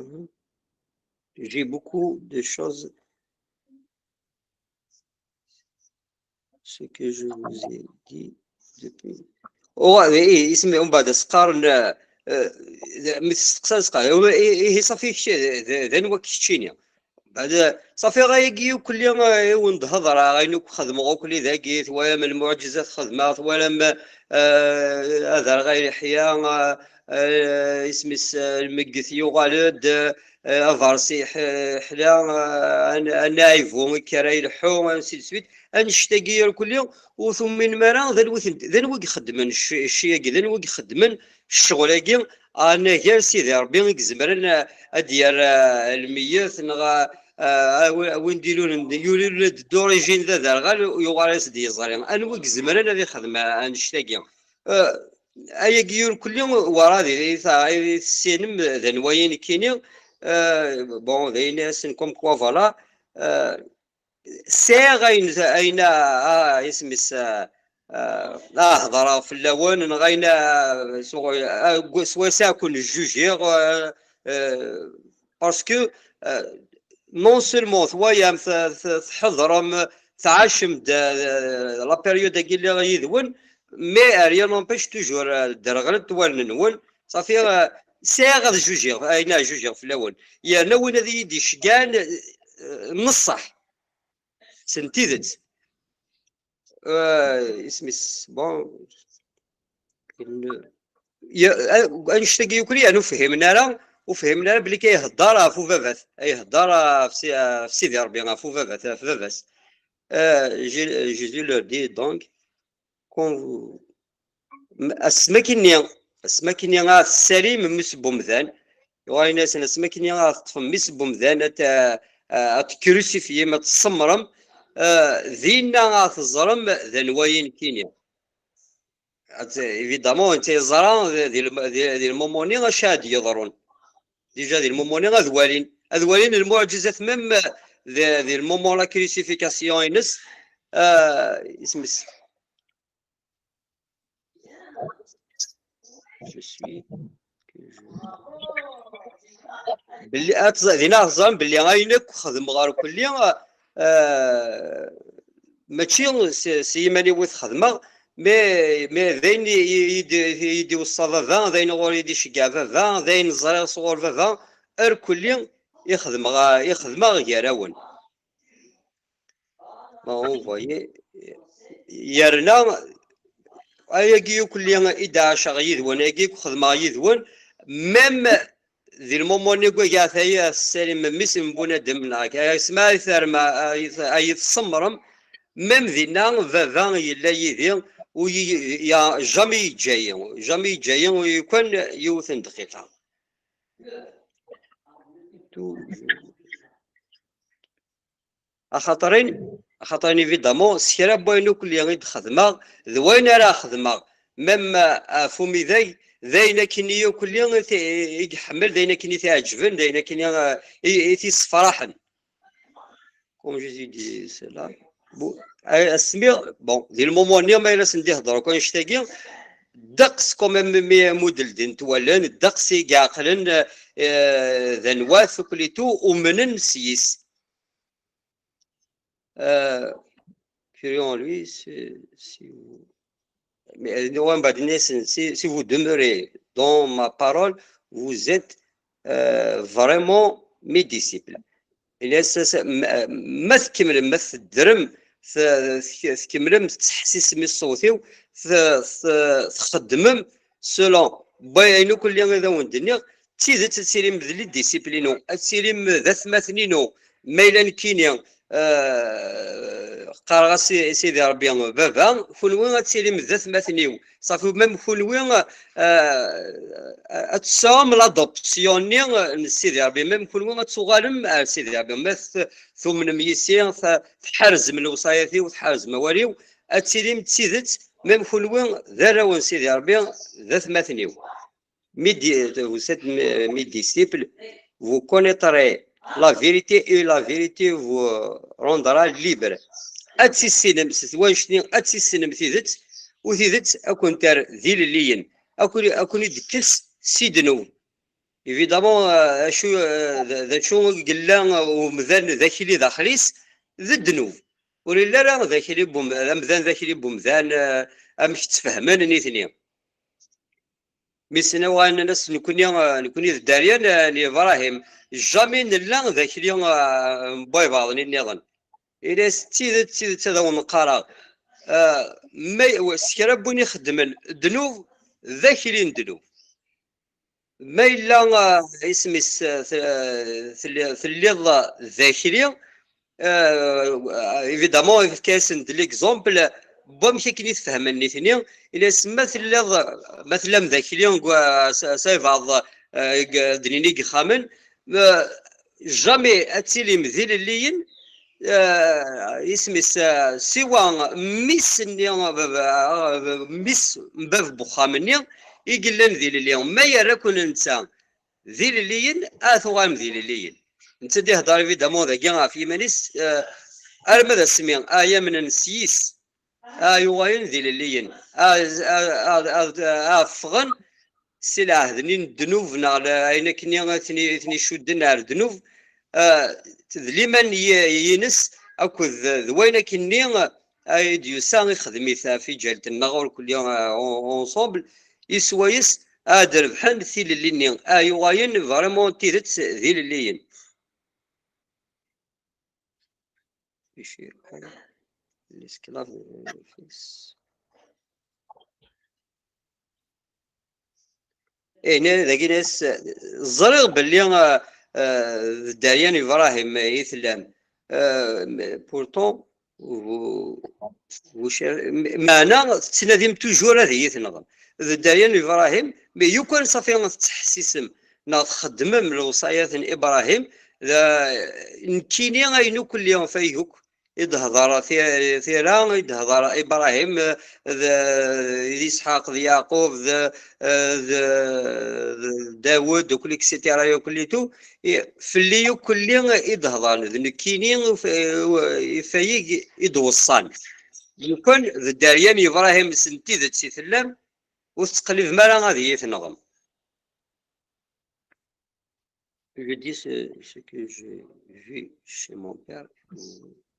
j'ai beaucoup de choses. Ce que je vous ai dit depuis. Uɣ-, i-, i-, isem-, umbeɛd as-qqaren, eh, eh, mi testeqsa, as-qqaren, ihi, ihi ṣafi kečč, d, d, d anwa keččini? Mbeɛd, eh, ṣafi ayagi akk-lli, eh, i wen-d-hedreɣ, ayen akk xedmeɣ akk-lli dagi, twalam lmuɛǧizat xedmeɣ, twalam, eh, aderɣa ileḥḥa, eh, eh, isem-is, eh, lmegget yuɣal-d, eh, abersi ḥ-, ḥla, eh, an-, anaɛibu akka ara ileḥḥu, ainsi de suite. Annect-agi irkelli ur tuminem ara d anwi ten-, d anwi ixeddmen cc-, cci-agi, d anwi ixeddmen ccɣel-agi, anagar Sidi Ṛebbi i izemren a-, ad d-yerr, eh, lmeyyet, neɣ a, a, a wi-, a win d-ilulen, yulel-d d'origine d aderɣal, yuɣal ad s-d-yeẓri. Anwi izemren ad ixdem, eh, annect-agi? Eh, ayagi irkelli werɛad i, i, i tessinem d anwa-yi nekkini, eh, bon, d ayen asen comme quoi, voilà, eh, sɛiɣ ayen, ayen, ah, isem-is, ah, ah, ah, hedreɣ fell-awen, neɣ ayen, ah, s-, ah, s wayes ad ken-jjujiɣ, ah, ah, parce que, ah, non seulement twayam, t-, t-, tḥeḍrem, tɛacem-d, ah, la période-agi lliɣ yid-wen, mais rien n'empêche toujours, ah, derɣlent wallen-nwen, ṣafi, ah, sɛiɣ ad jjujiɣ, ayen ad jjujiɣ fell-awen. Yerna win ad iyi-d-iceggan, ah, n ṣṣeḥ. S n tidet. Eh, isem-is, bon, il ne-, ya-, a-, annect-agi yuker, yani ur fhimen ara, ur fhimen ara belli kan ihedder ɣef ubabat, ihedder ɣef si-, ɣef Sidi Ṛebbi, ɣef ubabat, ɣef baba-s. Eh, Jé-, Jésus leur dit donc, quand vous, asmi akkenni, asmi akkenni ad tessalim mmi-s n wemdan, yuɣal yenna-yasen, asmi akkenni ad teṭṭfem mmi-s n wemdan, ad t-, ad t-crucifyem, ad t-tsemmṛem, eh, dinna ad teẓrem d anwa-yi nekkini. Ad, évidemment, netta yeẓra di, di, di, di lmumuni acu ad d-yeḍrun. Déjà di lmumuni ad walin, ad walin lmuɛǧizat, même di, di lmumu la crucifixion-ines, eh, isem-is. Je suis, que je, belli, ad tẓ-, dinna ad teẓrem belli ayen akk xedmeɣ ɣer kulli, eh, mačči s, s yiman-iw i t-xedmeɣ, mais, mais d ayen i, i, i d-, i d-iweṣṣa baba, d ayen ɣur i d-iceggeɛ baba, d ayen ẓriɣ sɣur baba, irkelli i xedmeɣ, i xedmeɣ gar-awen. Bon, vous voyez, yerna ayagi ukelli i d-ɛaceɣ yid-wen, ayagi i xedmeɣ yid-wen, même di lmumu-nni n wagaɛet-ayi, a tessalim mmi-s n bunadem, neɣ asma ay term, ay, ay tṣemmrem, même dinna baba yella yid-i, ur yi-, ya-, jamais yeǧǧa-yi, jamais yeǧǧa-yi, ur yukan yiwet n dqiqa. Axaṭer-in, axaṭer-in, évidemment, s kra n wayen akk i d-xedmeɣ, d wayen ara xedmeɣ, même, euh, ɣef umidag, d ayen akkenni akk i t-, i iḥemmel, d ayen akkenni i t-iɛeǧben, d ayen akkenni, euh, i, i t-yessefraḥen. Comme je dis cela. Bon, euh, asmi, bon, di lmumu-nni ma yella sen-d-ihedder akk annect-agi, ddeqs quand même mi amudel din twalen, ddeqs i iɛeqlen, euh, d anwa tuklitu umnen s yis. Euh, Curions lui, si, si vous, mais, euh, ouais, bah, si, si vous demeurez dans ma parole, vous êtes, euh, vraiment mes disciples. Ila s-, s-, ma, ma tkemmlem, ma teddrem, t-, t-, tkemmlem tettḥessisem i ṣṣut-iw, t-, t-, txeddmem selon wayen akk i d awen-d-nniɣ, d tidet ad tilim d les disciples-inu, ad tilim d atmaten-inu, ma yella nekkini, euh, qqareɣ-as i Sidi Ṛebbi baba, kunwi ad tilim d atmaten-iw. Safi, même kunwi, euh, ad tesɛum l'adoption-nni n Sidi Ṛebbi, même kunwi ad tuɣalem ar Sidi Ṛebbi. Ma t-, tumnem yis-i, t-, tḥerzem lewṣayat-iw, tḥerzem awal-iw, ad tilim d tidet, même kunwi d arraw n Sidi Ṛebbi, d atmaten-iw. Mes di-, vous êtes mes, mes disciples, vous connaîtrez la vérité et la vérité vous rendra libre. Ad tissinem s twacni, ad tissinem tidet, u tidet ad ken-terr d ilelliyen, ad ken-, ad ken-id-tekkes si ddnub. Évidemment, euh, acu, euh, d, d acu i yella umdan d akli daxel-is, d ddnub. Ur yelli ara d akli n umdan, d akli n umdan, euh, amek ttfehmen nitni. Mi s-nnan, uɣalen nnan-as, nekkni, eh, nekkni d dderya n, n Ibrahim. Jamais nella d akli, eh, n wayeḍ-nni nniḍen. Ini-as, d tidet, d tidet ad awen-qqareɣ. Eh, ma, s kra n win ixeddmen ddnub, d akli n ddnub. Ma yella, eh, isem-is, eh, te-, telli-, telliḍ d akli, euh, évidemment, yefka-asen-d l'exemple n wamek akken i t-fehmen nitni. Ini-as, ma telliḍ, ma tellam d akli, deg wa-, s-, s-, ibɛeḍ, euh, deg, d nini deg yexxamen, euh, jamais ad tilim d ilelliyen, euh, isem-is, euh, siwa mmi-s-nni, euh, mmi-s n bab n wexxam-nni i yellan d ilelli. Ma yerra-ken netta d ilelliyen, ad tuɣalem d ilelliyen. Netta d-ihedder, évidemment, dagi ɣef yiman-is, eh, arma d asmi ay amnen s yis, ay uɣalen d ilelliyen, a, a, a, a, a ffɣen si lɛehd-nni n ddnub, neɣ la-, ayen akkenni i ten-, i ten-icudden ar ddnub, eh, d liman yi-, yines akked d wayen akkenni ay d-yusa ixdem-it ɣef iǧalt-nneɣ, ur kulli, eh, en-, ensemble, i swayes ad rebḥen tilelli-nni, ay uɣalen vraiment d tidet d ilelliyen. L'esclave, eh, fils. Eh, ne-, dagi nes, ẓriɣ belli, eh, eh, d Dderya n Ibrahim i tellam. Eh, pourtant, bu-, buc-, meɛna tettnadim toujours ad iyi-tenɣem. D Dderya n Ibrahim, mais yukan safi tettḥessisem neɣ txeddmem lewṣayat n Ibrahim, d, nekkini ayen akk lliɣ fayuk, i d-hedreɣ ti-, tira, i d-hedreɣ Ibrahim, d, d Isḥaq, d Yeɛqub, d, d, d Dawed, akk, et cetera, akk, et tout. I, fell-i akk i d-hedren, d nekkini uf-, ufayeg i d-weṣṣan. Lukan d dderya n Yebrahim s n tidet i tellam, ur tettqellibem ara ad iyi-tenɣem. Je dis ce, ce que j'ai vu chez mon père.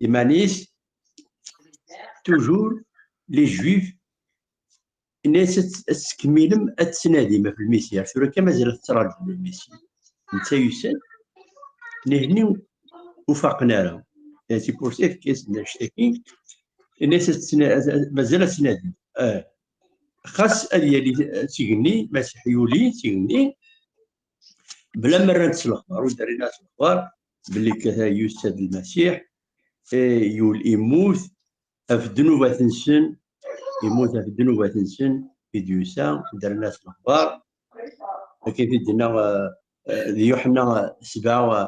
Iman-is, toujours les juifs, inna-yas ad tettkemmilem ad tettnadim ɣef lmisi, ar tura kan mazal ad tettraǧum lmisi. Netta yusa-d, nehni ur faqen ara. C'est pour ça yefka-yasen annect-agi, inna-yas mazal ad tettnadim. Ah. Xas ad yali s igenni, Masiḥ yuli s igenni, bla ma rran-t s lexbar, ur d-rrin ara s lexbar belli yusa-d Lmasiḥ, eh, yul-, immut ɣef ddnubat-nsen, immut ɣef ddnubat-nsen i d-yusa, ur d-rran ara s lexbar. Akken i t-id-yenna, eh, eh, di Yuḥenna sebɛa,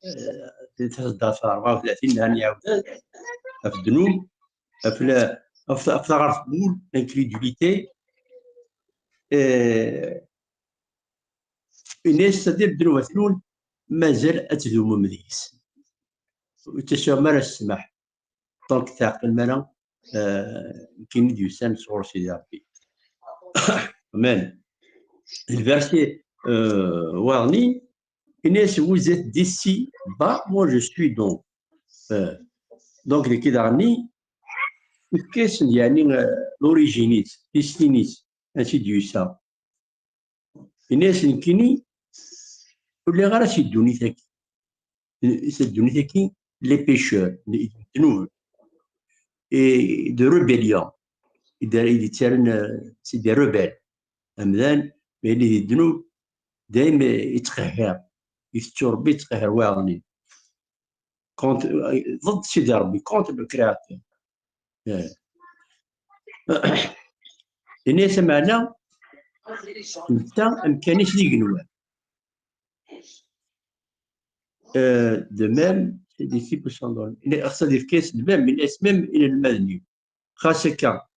eh, di taseddart rebɛa u tlatin, nhan iɛawed ɣef ddnub, ɣef la-, ɣef ta-, ɣef taɣert n wul, l'incrédulité. Eh, Ini-as, c'est-à-dire, ddnubat-nwen mazal ad tdumem deg-s. Ur ttesɛum ara ssmaḥ. Donc, teɛqilem ara, euh, nekkini d-yusan sɣur Sidi Ṛebbi. Amen. Le verset, euh, waɣni, ini-as, vous êtes d'ici bas, moi je suis d'en haut. Euh, donc, deg-i daɣen, efk-asen, yeɛni, euh, l'origine-is, tissin-is, ansi d-yusa. Ini-as, nekkini ur lliɣ ara si ddunit-agi. Si ddunit-agi, les pécheurs, ddnub, et de rébellion, i d-, i d-yettarran, euh, c'est des rebelles. Amdan, ma yella di ddnub, dayem yettqehhir. Itettu Rebbi, yettqehhir wayeḍ-nni. Contre, euh, ضد Sidi Rebbi, contre le Créateur. Eh. Ini-as, ameɛna, netta amkan-is d igenwan. Euh, de même, les disciples sont dans le, xas ad yefk-as de même, ini-as même inelmaden-iw. Xas akka,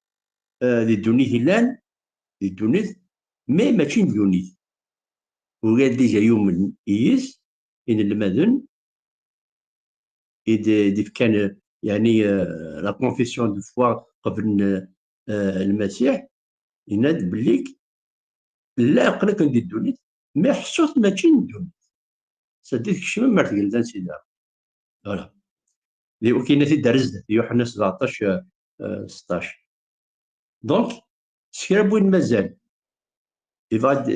euh, di ddunit i llan, di ddunit, mais mačči n ddunit. Ugad déjà yumen yis, inelmaden, i d-, i d-ifkan, euh, yeɛni, euh, la confession de foi qeblen, euh, Lmasiḥ, yenna-d belli llan aql-aken di ddunit, mais ḥṣut mačči n ddunit. C'est-à-dire tkecmem ar tgelda n Sidi Ṛebbi. Voilà. Di wakken ad t-id-terr zdat, Yuḥenna sebɛeṭṭac, euh, seṭṭac. Donc, s kra n win mazal, yebɣa ad,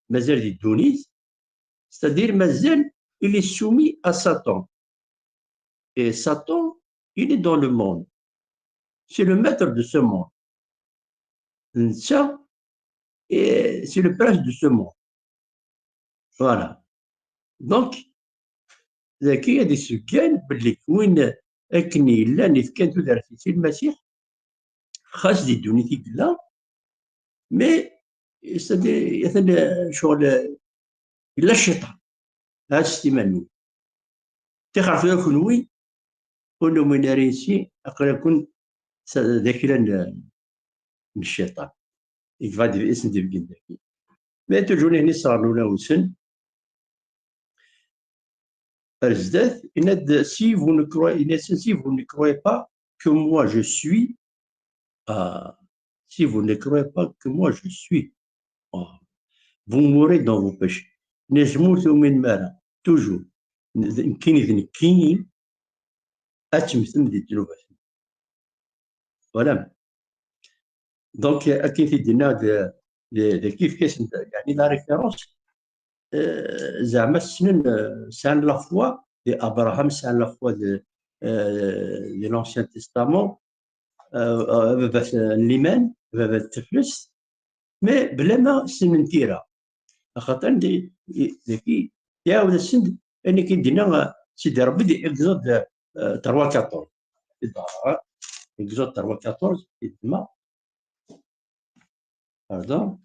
mazal di ddunit, c'est-à-dire mazal il est soumis à Satan. Et Satan, il est dans le monde. C'est le maître de ce monde. Netta, et c'est le prince de ce monde. Voilà. Donc, dagi ad iseggan belli win akken yellan ifkan tudert-is i Lmasiḥ, xas di ddunit i yella, mais, c'est-à-dire, atan, euh, ccɣel, euh, yella cciṭan. Ɛasset iman-nwen. Tixer tura kunwi, ur numin ara yis-i, aql-aken s-, d aklan, euh, n cciṭan. Yebɣa ad isent-ibeggen dagi. Mais toujours, nehni sɣernen ulawen-nsen. Ar zdat, yenna-d, si vous ne croyez, yenna-d, si vous ne croyez pas que moi je suis, ah, si vous ne croyez pas que moi je suis, ah, vous mourrez dans vos péchés. Nezmer tumin mara, toujours. Nekkini d nekkini, ad temmtem di ddnubat. Voilà. Donc, akken t-id-yenna d, d, d kif kif, yeɛni la référence, euh, zeɛma ssnen, euh, sɛan la foi di Abraham, sɛan la foi di, euh, di l'Ancien Testament, euh, euh, baba n liman, baba n teflest, mais bla ma ssnen tira. Axaṭer di, di, dagi, iɛawed-asen-d ayen i d-yenna, euh, Sidi Ṛebbi di Exode, euh, trois quatorze. Exode trois quatorze, i d-yenna. Pardon.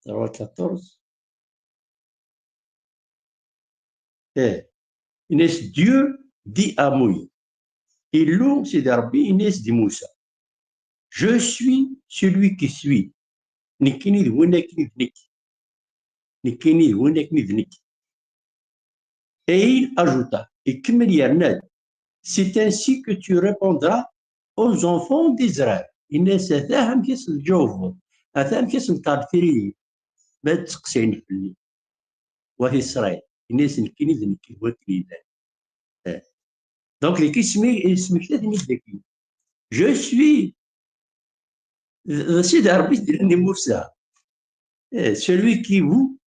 Trois quatorze. Eh, yenna-as, Dieu dit à Moïse. Illu, Sidi Ṛebbi, yenna-as di Musa, je suis celui qui suis. Nekkini d win akken d nekk. Nekkini d win akken d nekk. Et il ajouta, ikemmel yerna-d, c'est ainsi que tu répondras aux enfants d'Israël. Yenna-as, ata amek i sen-tǧawbeḍ, ata amek i sen-terfiriḍ, ma d-tteqsayen fell-i. Wat Isṛayil, yenna-as, nekkini d nekk, d wakken yellan. Eh. Donc, deg ismi, ismekta-ten-id dagi. Je suis, d, d Sidi Ṛebbi i d-yennan i Musa. Eh, celui qui vous,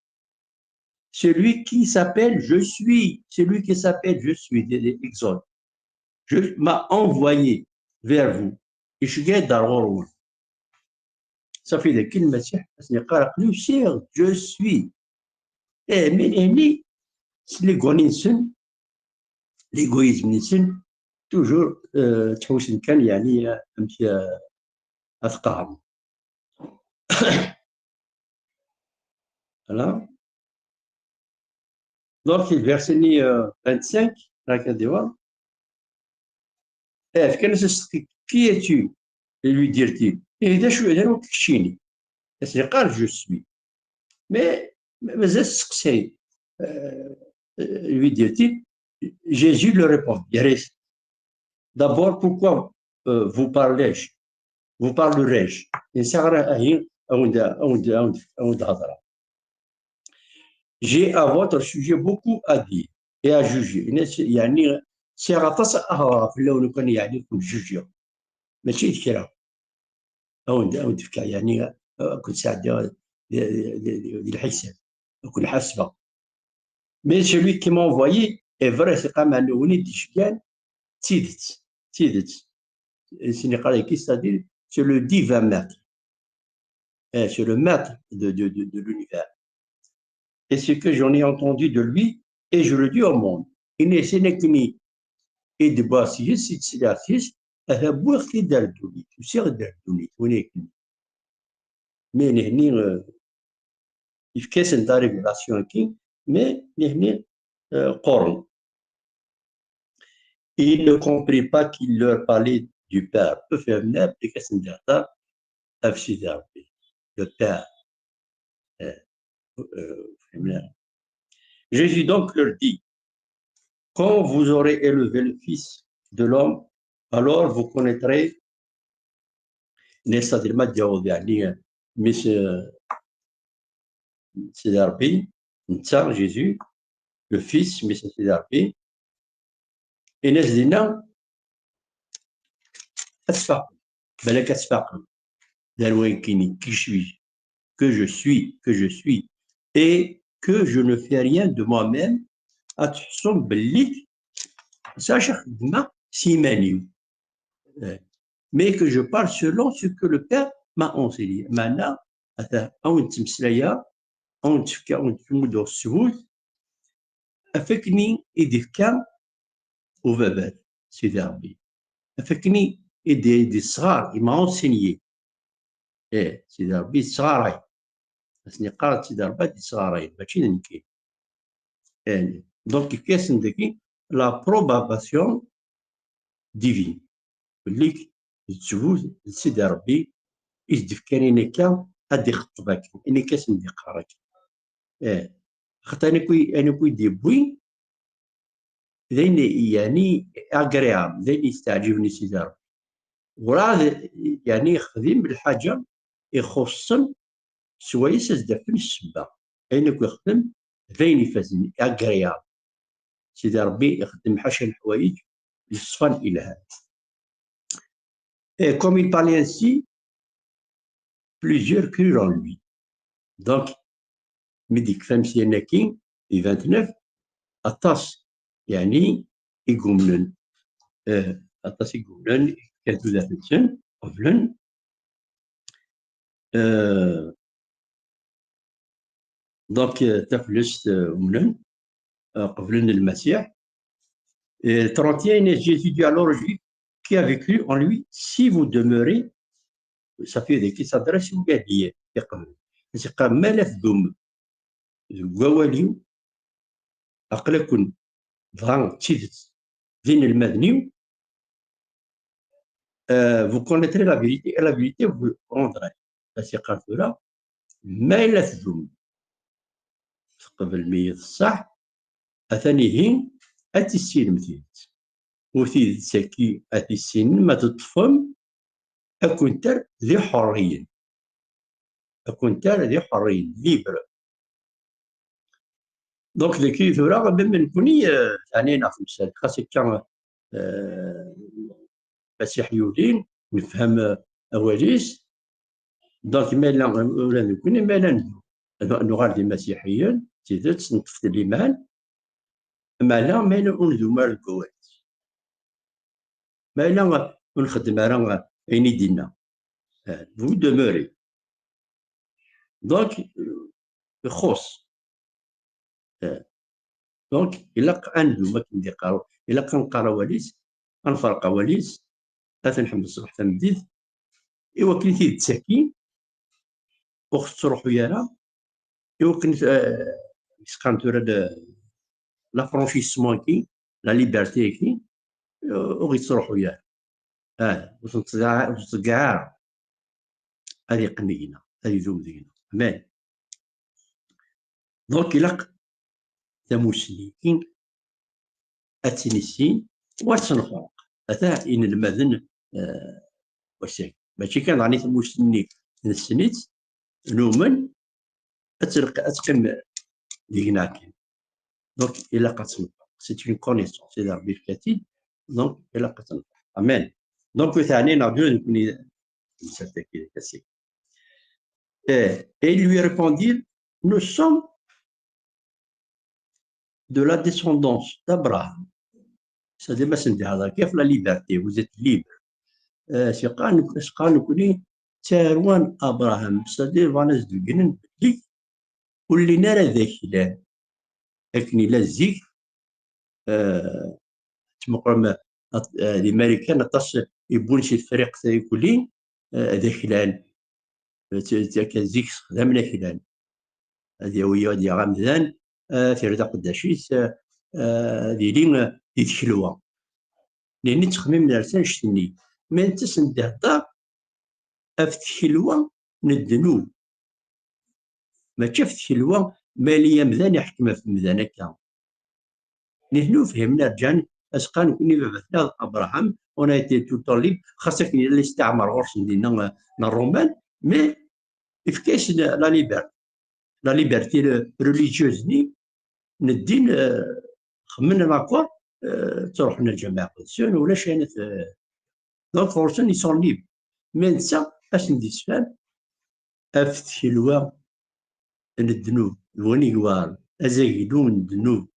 celui qui s'appelle Je suis, celui qui s'appelle Je suis, de, de Exode. Je m'a envoyé vers vous. Iceggeɛ-d ar ɣur-wen. Safi d akken Lmasiḥ ad sen-yeqqar aql-i usiɣ, je suis. Eh, mais nehni, s l'égoïsme-nsen, l'égoïsme-nsen, toujours, euh, ttḥewwisen kan, yeɛni, euh, amek, euh, ad qehren. Voilà. Donc, le verset ni, euh, vingt-cinq, la Kadéwa. Eh, fkan-as asteqsi, qui es-tu? Lui dirent-ils. Eh, d acu, d anwa keččini? As-yeqqar, je suis. Mais, mais, mais asteqsi, euh, euh, lui dirent-ils, Jésus leur répond, yerra-as, d'abord, pourquoi, euh, vous parlez-je? Vous parlerai-je? Yensa ɣer ahi, awen-d, awen-d, awen-d, awen-d hedreɣ. J'ai à votre sujet beaucoup à dire et à juger. Yenna-as, yeɛni, sɛiɣ aṭas ad hedreɣ fell-awen, lukan yeɛni ken-jujiɣ. Mačči d kra. Awen-d, awen-d-fkeɣ, yeɛni, ad ken-sɛeddiɣ di, di, di, di lḥisab. Ad ken-ḥasbeɣ. Mais celui qui m'a envoyé est vrai, c'est quand même win i d-iceggan, d tidet, d tidet. Ayen i yeqqar-agi, c'est-à-dire, c'est le divin maître. Eh, c'est le maître de, de, de, de l'univers. Et ce que j'en ai entendu de lui, et je le dis au monde. Ini-as akken i d-wwiɣ seg-s, i d-sliɣ seg-s, ata wwiɣ-t-id ar ddunit, usiɣ-d ar ddunit, win akken. Mais nehni, euh, yefka-asen-d la révélation-agi, mais nehni, euh, qquren. Il ne comprit pas qu'il leur parlait du Père. Ur fhimen ara belli asen-d-ihder ɣef Sidi Ṛebbi. Le Père. Eh, eh, ur fhimen ara. Jésus donc leur dit, quand vous aurez élevé le Fils de l'homme, alors vous connaîtrez, c'est-à-dire ma d-yaweḍ, yeɛni, mmi-s, eh, Sidi Ṛebbi, netta, Jésus, le Fils, mmi-s n Sidi Ṛebbi, yenna-as dinna, ad tfaqem, balak ad tfaqem, d anwa nekkini, qui suis-je, que je suis, que je suis, et que je ne fais rien de moi-même, ad tḥessum belli sɛiɣ xeddmeɣ s iman-iw. Eh, mais que je parle selon ce que le Père m'a enseigné. Meɛna, ata, ad wen-ttmeslayeɣ, ad wen-d-fkeɣ, ad wen-d-muddeɣ ssbut, ɣef wakken i d-ifka ubabat, Sidi Ṛebbi. Ɣef wakken i d-, i d-isɣar, i m'a enseigné. Eh, Sidi Ṛebbi yessɣaray. Ad sen-yeqqar Sidi Ṛebbi ad yessɣaray, mačči d nekki. Eh, donc, yefka-asen dagi l'approbation divine. Belli d ttbut d Sidi Ṛebbi i s-d-fkan ayen akka ad d-ixeṭṭeb akken, ayen akka ad sen-d-iqqar akken. Eh, axaṭer ayen akk i, ayen akk i d-yewwi, d ayen, yeɛni, agréable, d ayen yesteɛǧiben i Sidi Ṛebbi. Werɛad, yeɛni, yexdim lḥaǧa ixuṣṣen s wayes ad s-d-afen ssebba. Ayen akk ixdem, d ayen ifazen, agréable. Sidi Ṛebbi ixeddem ḥaca leḥwayeǧ yeṣfan, yelhan. Et comme il parlait ainsi, plusieurs crurent en lui. Donc, mi d-yekfa amsyan-agi, di vingt-neuf, aṭas, yeɛni, i yumnen. Eh, aṭas i yumnen, kan tudert-nsen, qeblen. Eh, donc, eh, taflest, eh, umnen, eh, qeblen Lmasiḥ. Eh, trente et un, Jésus dit alors aux Juifs qui avaient cru en lui, si vous demeurez, ça fait des qui s'adresse au Galilée, iqbel. Iqbel, ma la tdum deg wawal-iw, aql-aken dɣa d tidet d inelmaden-iw, euh, vous connaîtrez la vérité et la vérité vous rendra. As-iqqar tura, ma yella tdum, tqeblem-iyi d ṣṣeḥ, atan ihi ad tissinem tidet. U tidet-agi ad tissinem, ad teṭṭfem, ad ken-terr d iḥerriyen. Ad ken-terr d iḥerriyen, libre. Donc, dagi tura, même nekkni, euh, teɛni neɣ temsal, xas akka, euh, Masiḥ yuli, nefhem, euh, awal-is. Donc, ma yella ula d nekkni, ma yella n-, nuɣal d imasiḥiyen, d tidet, neṭṭef-d liman, meɛna ma yella ur ndum ara deg wawal-is. Ma yella ur nxeddem ara ayen i d-inna. Euh, vous demeurez. Donc, euh, ixuṣṣ. Eh. Donc, ilaq ad nedum akken d-iqqar, ilaq ad nqar awal-is, ad nferq awal-is, ad t-nḥemmel ṣṣbeḥ tameddit, i wakken i tidet-agi ur ɣ-tettruḥu ara, i wakken, eh, i s-qqaren tura le-, l'affranchissement-agi, la liberté-agi, eh, ur ɣ-yettruḥu ara. Ah, ur t-nettḍeyyiɛ, ur t-nettḍeyyiɛ ara. Ad yeqqim deg-neɣ, ad idum deg-neɣ. Amen. Donc, ilaq tamussni-agi ad tt-nissin, u ad tt-nferq. Ata inelmaden, eh, wass-agi. Mačči kan daɣen i tamussni-nni nessen-itt, numen, ad telq-, ad teqqim deg-neɣ kan. Donc, ilaq ad tt-nferq. C'est une connaissance. Sidi Ṛebbi yefka-tt-id. Donc, ilaq ad tt-nferq. Amen. Donc, ur teɛni neɣ d nekni. Et, et ils lui répondirent, nous sommes de la descendance d'Abraham. C'est-à-dire, ma sen-d-ihḍer, kif la liberté, vous êtes libre. Eh, s-yeqqar nek-, s-yeqqar nekni, d tarwa n Abraham. C'est-à-dire, bɣan ad s-d-beggnen belli ur llin ara d aklan. Akken yella zik, eh, tmeqqrem, eh, di Marikan, aṭas i wwin si Tefriqt i kulli, eh, d aklan. Tt-, tt-, akka zik sexdamen aklan. Ad yawi, ad yaɣ amdan, eh, ad t-irr d aqeddac-is, eh, eh, ad yili, eh, di tkelwa. Nitni ttxemmimen ar tannect-nni. Ma netta sen-d-ihedder ɣef tkelwa n ddnub. Mačči ɣef tkelwa, ma yella amdan iḥkem ɣef umdan akka. Nitni ur fhimen, rǧan, as-qqaren nekni baba-tneɣ Abraham, on a été tout le temps libre, xas akken yella listiɛmar ɣur-sen dinna, eh, n Ṛṛuman, mais yefka-yasen la liberté. La liberté religieuse-nni n ddin, eh, xemmen l'accord, eh, ttruḥen lǧameɛ qedsen, ulac ayen t-, donc ɣur-sen ils sont libres. Mais netta ad sen-d-isfhem ɣef tkelwa n ddnub, d win yewɛren, azaglu n ddnub,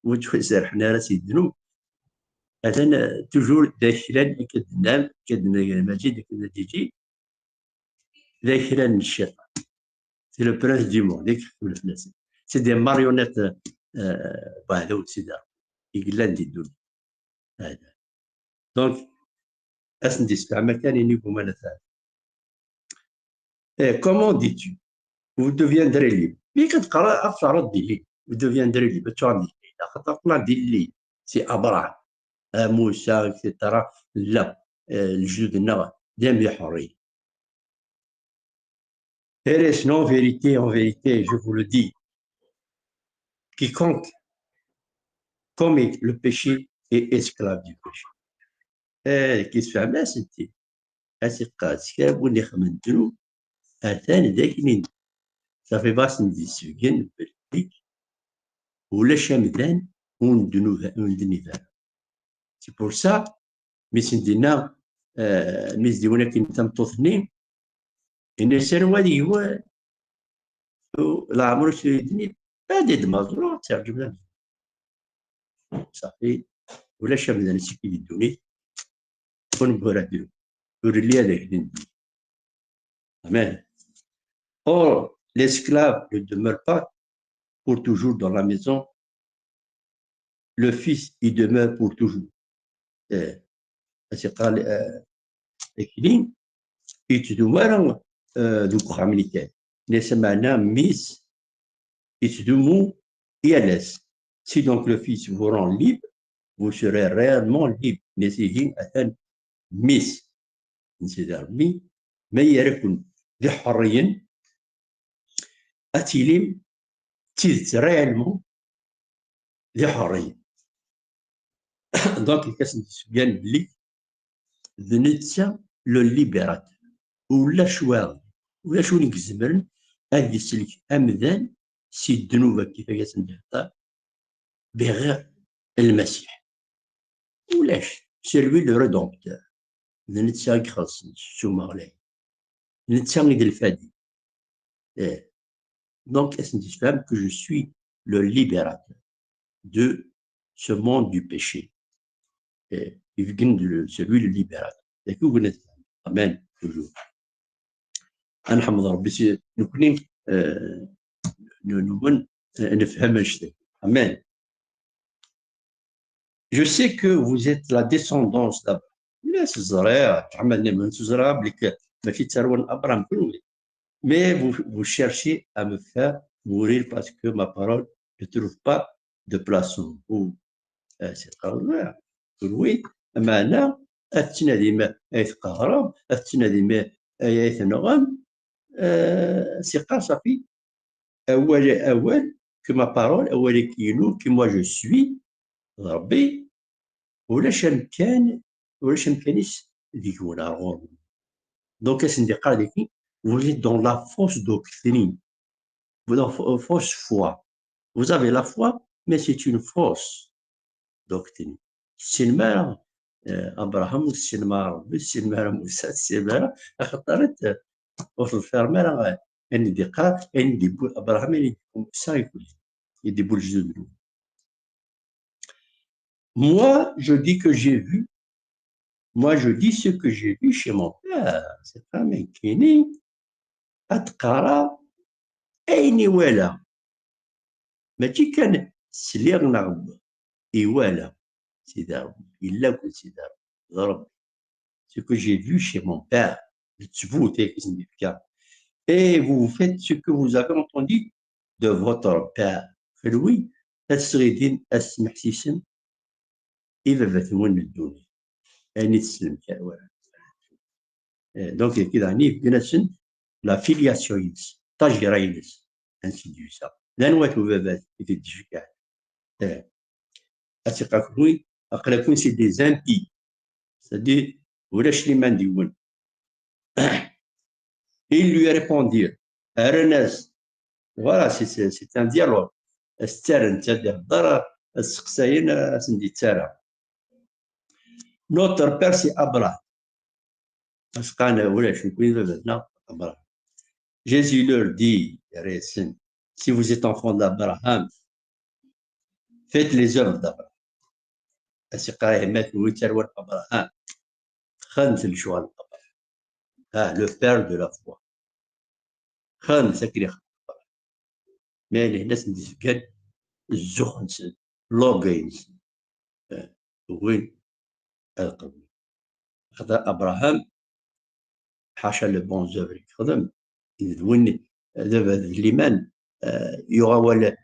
ur ttwaserḥen ara si ddnub. Atan, eh, toujours d aklan, akka d-nnan, akka d-nnan Maǧid, akka d-nnan Ǧiǧi, d aklan n cciṭan. C'est le prince du monde, i iḥekmen fell-asen. C'est des marionnettes, euh, n weɛdaw n Sidi Ṛebbi, i yellan di ddunit. Hada. Donc, ad sen-d-isfehma kan inig umanat. Eh, comment dis-tu? Vous deviendrez libre. Mi kan teqqar, ad teɛreḍ dili, vous deviendrez libre, ad tuɣal dili. Axaṭer aql-aɣ di lli, si Abraham, eh, Musa, et cetera. La, eh, lejdud-nneɣ, d am iḥerriyen. Hélas, non, en vérité, en vérité, je vous le dis, quiconque commet le péché est esclave du péché. Eh, kif fehmeɣ, c'est, ad s-iqqar, s kra n win ixemmen ddnub, atan d akken i, ça fait pas n d-yessebgen belli ulac amdan ur ddnub, ur ddnib ara. C'est pour ça, mi sen-d-inna, eh, mi s-d-iwin akken tameṭṭut-nni, yenna-as: "Anwa deg-wen leɛmer ur s-ddnib, ad d-maẓru, ad terǧum d amdan." Safi, ulac amdan siki di ddunit, ur nbura ddnub, ur nelli ad ak-d-ndin. Amen. Or, l'esclave ne demeure pas pour toujours dans la maison, le fils y demeure pour toujours. Eh, as-iqqar, eh, akli, yettdum ara, eh, deg uxxam-nni kan. Netta meɛna mmi-s yettdumu yal ass. Si donc le fils vous rend libre, vous serez réellement libre. Netta ihi atan mmi-s n Sidi Ṛebbi, ma yerra-ken d iḥerriyen, ad tilim d tidet réellement d iḥerriyen. Donc, ad sen-d-yessebgan belli d netta le libérateur. Ulac wayeḍ, ulac win i izemren ad d-isellek amdan si ddnub, akka i as-d-ihedder, bɣir Lmasiḥ. Ulac, c'est lui le rédempteur. D netta i ixellṣen s umeɣlay. D netta i d lfadi. Eh. Donc, ad sen-d-yessefhem que je suis le libérateur de ce monde du péché. Eh, ibeggen-d le, c'est lui le libérateur. Yak ugin ad fhem. Amen. Toujours. Ad nḥemd Ṛebbi si, nekni, euh, n- nwen, euh, nefhem anect-agi. Amen. Je sais que vous êtes la descendance d'Abraham. Ula ẓriɣ, ḥemmel neɣ ur ẓriɣ, belli mačči d tarwa n Abraham kunwi. Mais vous, vous cherchez à me faire mourir parce que ma parole ne trouve pas de place en vous. Euh, c'est extraordinaire. Kunwi, meɛna, ad tettnadim ay tqehrem, ad tettnadim ay, ay tenɣem, euh, c'est pas ça. Awal, awal, que ma parole, awal-agi-inu, que moi je suis, d Rebbi, ulac amkan, ulac amkan-is deg-wen ar ɣur-wen. Donc, ad sen-d-iqqar dagi, vous êtes dans la fausse doctrine, vous dans fa- fausse foi. Vous avez la foi, mais c'est une fausse doctrine. Tessinem ara, euh, Abraham, ur tessinem ara Rebbi, ur tessinem ara Musa, ur tessinem ara, axaṭer ur tḍefirem ara, euh, ayen i d-iqqar, ayen i d-yewwi Abraham, ayen i d-yewwi Musa, i d-yewwi lejdud-nwen. Moi, je dis que j'ai vu, moi, je dis ce que j'ai vu chez mon père. C'est pas nekkini ad qqareɣ ayen i walaɣ. Mačči kan sliɣ neɣ iwala Sidi Rebbi, yella akked Sidi Rebbi, d Rebbi. Ce que j'ai vu chez mon père, d ttbut ay ak-sen-d-yefka. Et vous faites ce que vous avez entendu de votre père. Kenwi, ad sɣidin, ad smeḥsisen i baba-twen n ddunit. Ayen i tessnem kan wara. Eh, donc, dagi daɣen, yebgan-asen la filiation-ines, tajira-ines, ainsi de suite. D anwa-t ubaba i t-id-iceggɛen? Eh, ad tt-iqqar kunwi, aql-aken c'est des impies. C'est-à-dire, ulac liman deg-wen. Ils lui répondirent, rran-as, voilà, c'est, c'est, c'est un dialogue. As-ttarran, ad ihedder, as-seqsayen, ad sen-d-yettarra. Notre père, c'est Abraham. As-qqaren, ulac, nekkni d baba-tneɣ Abraham. Jésus leur dit, yerra-yasen, si vous êtes enfants d'Abraham, faites les œuvres d'Abraham. As-iqqar, ihi ma kenwi d tarwa n Abraham, xedmet lecɣal n Abraham. Ah, le père de la foi. Xedmet akken i xedmen Abraham. Mi ayen-nsen d-yefkan zzux-nsen, l'orgueil-nsen. Eh, win ad qeblen. Axaṭer Abraham, ḥaca les bonnes œuvres i yexdem, d win d, d liman, eh, yuɣ awal, eh,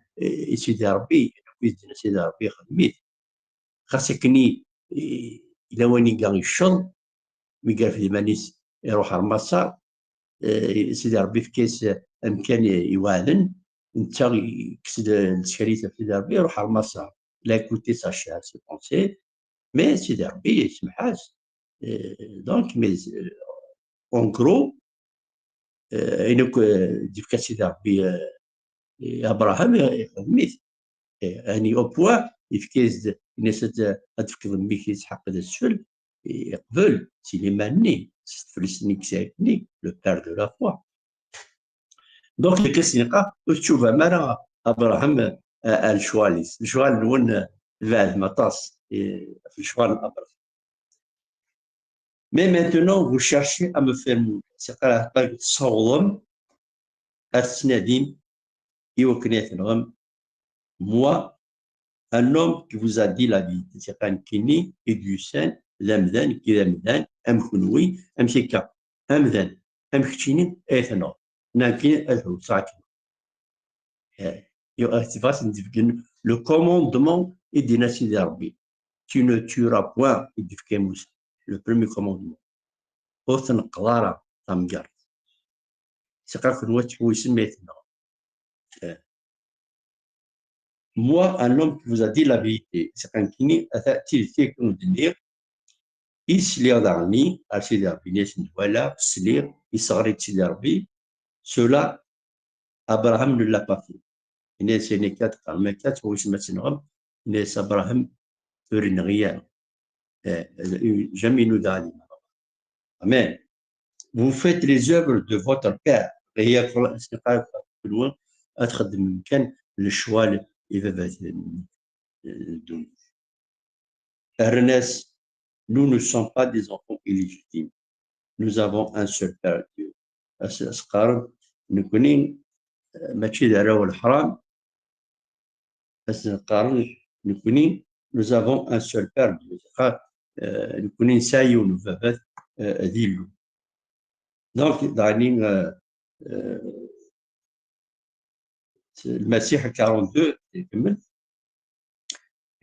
i Sidi Ṛebbi, i d-yenna Sidi Ṛebbi, xdem-it. Xas akken i, i, yella wayen i yecceḍ, mi yerfed iman-is iruḥ ar Maṣer, eh, Sidi Ṛebbi yefka-yas amkan iweɛden, netta yekkes-d leskalit ɣef Sidi Ṛebbi, iruḥ ar Maṣer. Il a écouté sa chair, ses pensées, mais Sidi Ṛebbi yesmeḥ-as. Eh, donc, mais, eh, en gros, eh, ayen akk, eh, d-yefka Sidi Ṛebbi, eh, i Abraham, eh, ixdem-it. Eh, ɛni au point, yefka-yas-d, yenna-as ad, ad tefkeḍ mmi-k Isḥaq d asfel, eh, yeqbel, si liman-nni, s teflest-nni i yesɛa, le père de la foi. Donc, deg ass-nni, ur tcubam ara Abraham, eh, ar lecɣal-is. Lecɣal-nwen, eh, tbeɛdem aṭas, eh, ɣef lecɣal n Abraham. Mais maintenant, vous cherchez à me faire mourir. C'est-à-dire, tessawḍem ad tettnadim i wakken ad tenɣem. Moi, un homme qui vous a dit la vérité. C'est-à-dire, nekkini i d-yusan d amdan, nekki d amdan, am kenwi, amek akka? Amdan, am keččini, ay tenɣeḍ. Nekkini ad ḥewseɣ akken. Eh, yuɣ-, tebɣa ad sen-d-yefken le commandement i d-yenna Sidi Ṛebbi. Tu ne tueras point, i d-yefka i Musa. Le premier commandement. Ur tneqqeḍ ara tamgerḍt. Siqa kenwi ad tḥewwsem ma tenɣem. Eh. Moi, un homme qui vous a dit la vérité. Siqa nekkini, ata d tidet i ken-d-nniɣ. I sliɣ daɣen ar Sidi Ṛebbi, yenna-as-d walaɣ, sliɣ, isɣer-itt Sidi Ṛebbi, cela, Abraham ne l'a pas fait. Yenna-as ayen akka, teqqarem akka, tɣuccem ad tenɣem, yenna-as Abraham ur yenɣi ara. Eh, jamais inuda ɛli. Amen. Vous faites les œuvres de votre père. Ihi, ad txedmem kan lecɣal i baba-twen. Rran-as, nous ne sommes pas des enfants illégitimes. Nous avons un seul Père, Dieu. As-, as-qqaren, nekkni eh, mačči d arraw n leḥram, ad sen-qqaren nekni, nous avons un seul père Dieu. Dɣa, eh, nekni nesɛa yiwen n baba, eh, d Illu. Donc, daɣni, eh, eh, Lmasiḥ quarante-deux, ikemmel.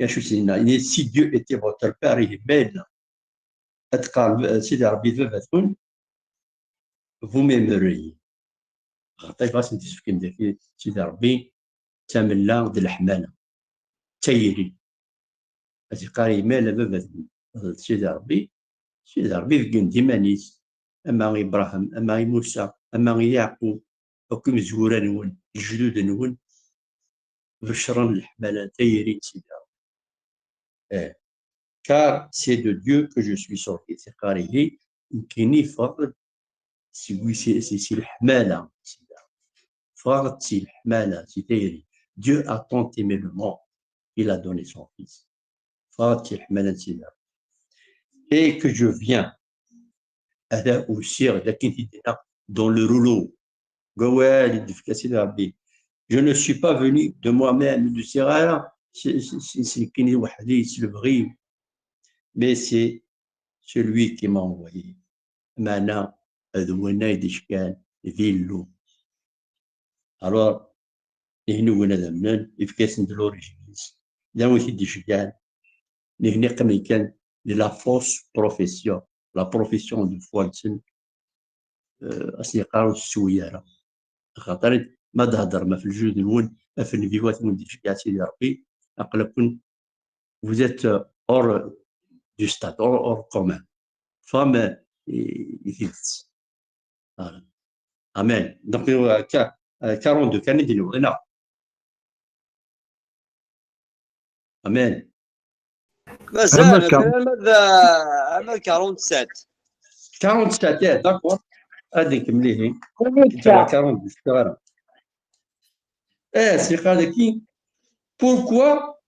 Acu i s-yenna? Yenna, si Dieu était votre père, ihi ma yella ad teqqarem, eh, Sidi Ṛebbi d baba-twen, vous m'aimerez. Axaṭer ɣas n-tesfken daki Sidi Ṛebbi d tamella d leḥmala, d tayri. Ad iqqar, ihi ma yella baba-twen d Sidi Ṛebbi, Sidi Ṛebbi ibeggen-d iman-is, ama i Ibṛahim, ama i Musa, ama i Yeɛqub, akk imezwura-nwen, lejdud-nwen, beccren leḥmala, tayri n Sidi Ṛebbi. Eh. Car c'est de Dieu que je suis sorti, tiqqar ihi, nekkini ffɣeɣ-d seg wi-, si, si, si leḥmala n Sidi Ṛebbi. Ffɣeɣ-d si leḥmala, si tayri. Dieu a tant aimé le monde, il a donné son fils. Ffɣeɣ-d si leḥmala n Sidi Ṛebbi. Et que je viens, ad usiɣ-d akken t-id-yenna dans le rouleau. Deg wawal i d-yefka Sidi Ṛebbi. Je ne suis pas venu de moi-même, ur d-usiɣ ara s, s, s, s nekkini weḥd-i, s lebɣi-w. Mais c'est celui qui m'a envoyé. Meɛna d win ay d-yeckan d Illu. Alors, nihni win ad amnen, yefka-yasen-d l'origine-is. D anwa i t-id-iceggɛen? Nihni qqimen kan di la fausse profession, la profession de foi-nsen, eh, ad sen-yeqqar ur teswi ara. Axaṭer ma d-heddrem ɣef lejdud-nwen, ɣef nnbiwat-nwen d-iceggeɛ Sidi Ṛebbi, aql-aken vous êtes, euh, hors du stade, hors, hors commun. Femme, euh, i, i tidet. Voilà. Amen. Donc, euh, qua-, euh, quarante-deux, kan i d-newwi, neɣ? Amen. Mazal, ama ka- ama d, ama d quarante-sept. Quarante-sept, eh, d'accord. Ad nkemmel ihi. Quarante-quatre. Quarante-deux, c'est vrai. Eh, c'est quoi, qui, pourquoi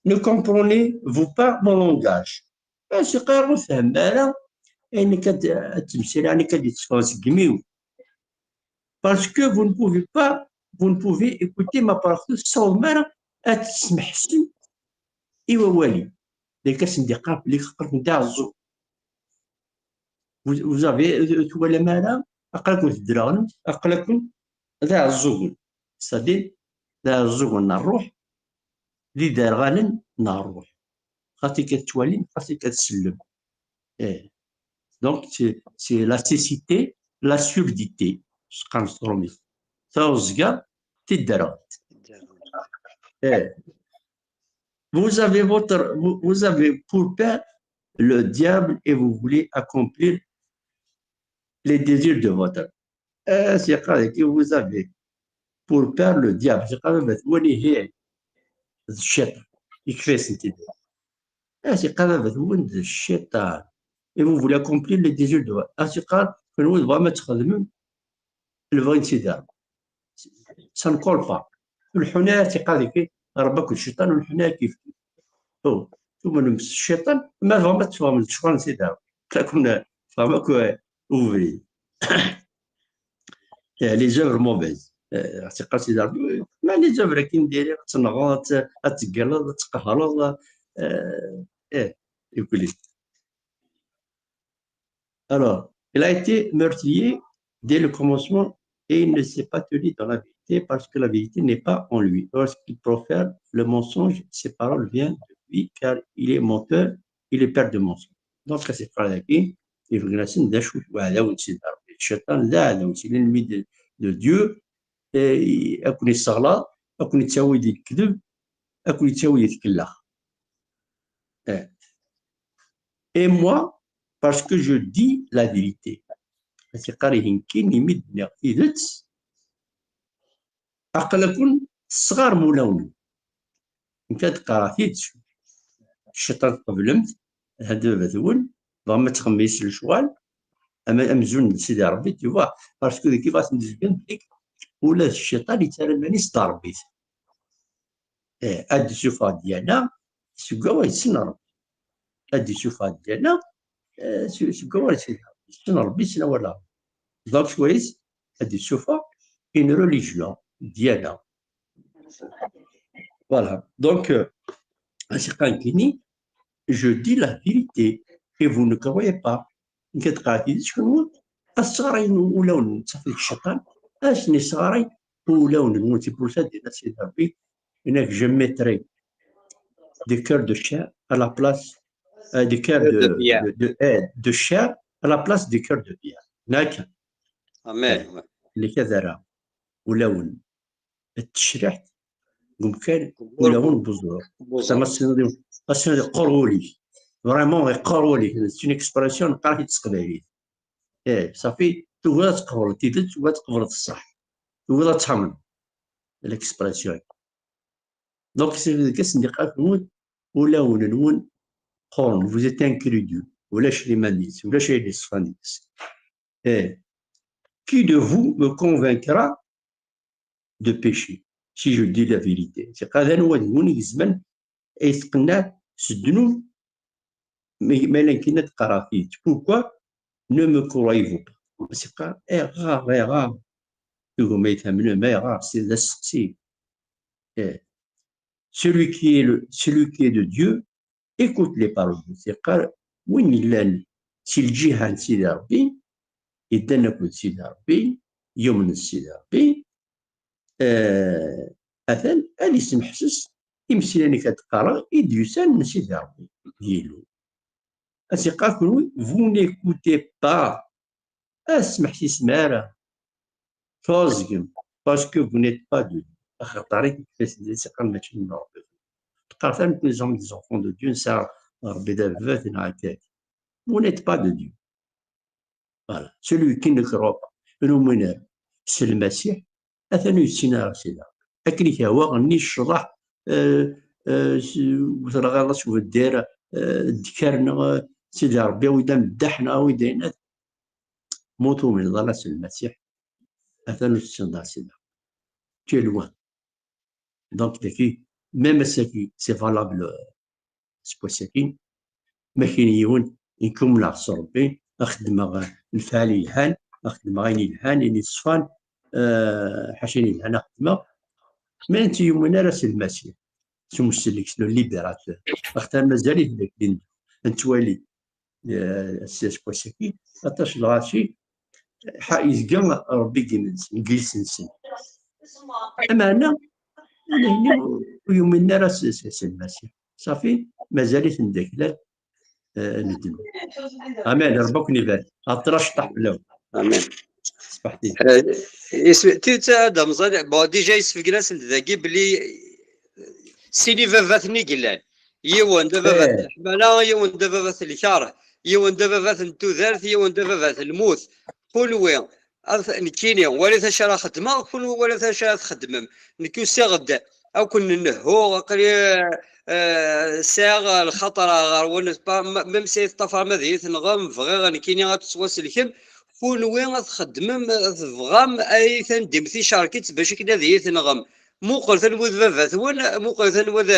ne comprenez-vous pas mon langage? Eh, c'est quoi, ur tfehhem ara ayen akka d-, ad temsila, ayen akka d-yetteffɣen seg imi-w. Parce que vous ne pouvez pas, vous ne pouvez écouter ma parole, tessawḍem ara ad tesmeḥsem i wawal-iw. D akka sen-d-iqqar fell-i, qqaren d aɛeẓẓug. Vous, vous avez, euh, twalam ara, aql-aken tedreɣlem, aql-aken d aɛeẓẓugen. C'est-à-dire, d aɛeẓẓugen n ṛṛuḥ, d iderɣalen n ṛṛuḥ. Xaṭi ka tettwalim, xaṭi ka tsellem. Eh. Donc, c'est, c'est la cécité, la surdité. S qqaren s tṛumit. Taɛeẓẓga, tidderɣelt. Eh. Vous avez votre, vous, vous avez pour père le diable et vous voulez accomplir les désirs de votre. Eh, c'est quoi que vous avez pour père le diable? C'est quoi, mais vous, d cciṭan. Yekfa-yasen-t-id. Asiqa baba-twen d cciṭan. Et vous voulez accomplir les désirs de votre. Asiqa, kenwi tebɣam ad txedmem lebɣi n Sidi Ṛebbi. Ça ne colle pas. Ur leḥḥun ara asiqa deg Ṛebbi akked cciṭan, ur leḥḥun ara kif kif. Oh, tumnem s cciṭan, ma tebɣam ad teffɣem d ccɣel n Sidi Ṛebbi. Aql-aken teffɣem akk, eh, ubrid. Eh, les œuvres mauvaises. Eh, ɣas iqqar Sidi Ṛebbi, ma les œuvres akin diri, ad tenɣeḍ, ad t-, ad teggalleḍ, ad tqehreḍ, eh, eh, ikuli. Alors, il a été meurtrier dès le commencement et il ne s'est pas tenu dans la vérité parce que la vérité n'est pas en lui. Lorsqu'il profère le mensonge, ses paroles viennent de lui car il est menteur, il est père de mensonge. Donc, c'est pas la qui, ibeggnasen d acu, d aɛdaw n Sidi Ṛebbi. Cciṭan d aɛdaw, c'est l'ennemi de, de Dieu. Eh, ad ken-isseɣlaḍ, ad ken-yettawi di lekdeb, ad ken-yettawi di tkellax. Eh. Et moi, parce que je dis la vérité. Asiqa ihi nekkini mi d-nniɣ tidet, aql-aken tesɣarem ulawen-nwen. Nekk ad qqareɣ tidet. Cciṭan tqeblemt, hada baba-twen, tebɣam ad txemmem s lecɣal, ama amzun d Sidi Ṛebbi, tu vois, parce que deg ifassen d-zgan, ula d cciṭan yettarra iman-is d Ṛebbi. Eh, ad d-isuffeɣ ddyana seg wawal yessen Ṛebbi. Ad d-isuffeɣ ddyana, eh, s-, seg wawal yessen Ṛebbi, yessen awal Ṛebbi. Donc, swayes ad d-isuffeɣ une religion. diyana. Voilà. Donc, euh, asiqa nekkini, je dis la vérité et vous ne croyez pas. Nekk ad qqareɣ tidet, kenwi ad tesɣaray ulawen, ttafit cciṭan, ad sen-yesɣaray ulawen-nwen. C'est pour ça, d-yenna Sidi Ṛebbi, yenna-k, je mettrai des cœurs de chair à la place, euh, des cœurs de, de, de, eh, de chair à la place des cœurs de pierre. Nekk, amen. Nekk ad rreɣ ulawen n tecriḥt deg umkan ulawen n uẓru. Tama, as-tiniḍ, as-tiniḍ yeqqur wul-ik. Vraiment, yeqqur wul-ik. C'est une expression neqqar-it s teqbaylit. Eh, safi, tugiḍ ad tqebleḍ tidet, tugiḍ ad tqebleḍ ṣṣeḥ. Tugiḍ ad tamneḍ l'expression. Donc, c'est deg asen d-iqqar-nwen, ulawen-nwen qquren, vous êtes incrédule. Ulac liman deg-s, ulac ayen yeṣfan deg-s. Eh, qui de vous me convaincra de péché, si je dis la vérité? C'est-à-dire, anwa deg-wen i gezmen ay tqenneɛ s ddnub, ma, ma yella nekkini ad qqareɣ tidet? Pourquoi ne me croyez-vous pas? Parce que, ayɣer, ayɣer? Tugum ay tamnem, ayɣer? C'est d asteqsi. Eh. Celui qui est le, celui qui est de Dieu écoute les paroles. C'est-à-dire, win yellan si lǧiha n Sidi Ṛebbi, yeddan akked Sidi Ṛebbi, yumen s Sidi Ṛebbi, eh, atan ad isemḥses imeslayen-ik ad qqareɣ i d-yusan n Sidi Ṛebbi, d Yillu. Ad s-iqqar kunwi, vous n'écoutez pas, ad tesmeḥsisem ara, tɛuẓgem, parce que vous n'êtes pas de Dieu. Axaṭer i tekfa Sidi, ad s-iqqar mačči n Ṛebbi. Teqqar tam que nous sommes des enfants de Dieu, nesɛa Ṛebbi d ababat neɣ akka. Vous n'êtes pas de Dieu. Voilà. Celui qui ne croit pas, ur yumin ara s Lmasiḥ, atan ur yessin ara Sidi Ṛebbi. Akken i k-hwaɣ, nni ccḍeḥ, eh, eh, s-, wwteɣ ɣer ɣas ubeddir, eh, ddkar neɣ, eh, Sidi Ṛebbi, awi-d ameddaḥ neɣ awi-d ayen. Ma ur tumineḍ ara s Lmasiḥ, atan ur tessineḍ ara Sidi Ṛebbi. Tu es loin. Donc, daki, même ass-agi, c'est valable, euh, seg wass-agi. Ma kien yiwen, nekk umneɣ s Ṛebbi, ad xedmeɣ, eh, lefɛal yelhan, ad xedmeɣ ayen yelhan, ayen yeṣfan, eh, ḥaca ayen yelhan ad xedmeɣ. Ma ur yumin ara s Lmasiḥ, s umsellek, s le libérateur. Axaṭer mazal-it d akli n nettwali, eh, s, s wass-agi, aṭas n lɣaci, ḥa, yezga Ṛebbi deg yiman-nsen, deg yiles-nsen. Lameɛna, ula d nitni ur yuminen ara s, s, s Lmasiḥ. Safi, mazal-iten d aklan, eh, n ddnub. Amen, Ṛebbi ad ken-ibarek. Aṭṭer aceṭṭaḥ fell-awen. Amen. Ṣbeḥ-t-id. Eh, is-, tidet, ad amẓan, bon, déjà yessefk-asen-d dagi belli sin ibabaten i yellan. Yiwen d ababat n leḥmala, yiwen d ababat n lkeṛh, yiwen d ababat n tudert, yiwen d ababat n lmut. Kunwi, ad, nekkini, walit acu ara xedmeɣ, kunwi walit acu ara txedmem. Nekk usiɣ-d ad ken-nehhuɣ, aql-i, eh, sɛiɣ lxaṭer ɣer-wen, pa-, ma-, même si ay teṭṭafarem ad iyi-tenɣem, bɣiɣ nekkini ad tettwaselkem, kunwi ad txedmem, tebɣam ad iyi-tandim ticerkit bac akken ad iyi-tenɣem. Muqlet anwa d baba-twen, muqlet anwa d,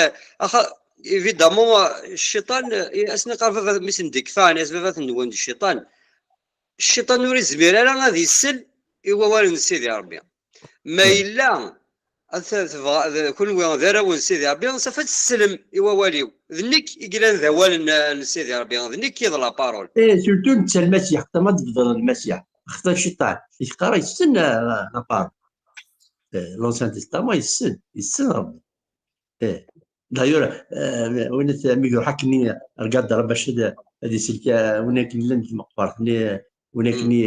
axa-, évidemment, cciṭan, eh, asen iqqar baba, mi sen-d-ikfa, as baba-twen d cciṭan. Cciṭan ur izmir ara ad isel i wawal n Sidi Ṛebbi. Ma yella ad t-, tebɣa, d, kunwi d arraw n Sidi Ṛebbi, safi ad teslem i wawal-iw. D nekk i yellan d awal n, n Sidi Ṛebbi, d nekk i d la parole. Eh, surtout netta Lmasiḥ, tama d-, d-, Lmasiḥ. Xaṭer cciṭan, yeqqar yessen, eh, la, la parole. Eh, l'Ancien Testament, yessen, yessen Ṛebbi. Eh. D'ailleurs, eh, win t-, mi iruḥ akken i, regarde, Ṛebbi bac ad, ad isellek, eh, win akken llan deg tmeqbert-nni, win akken i,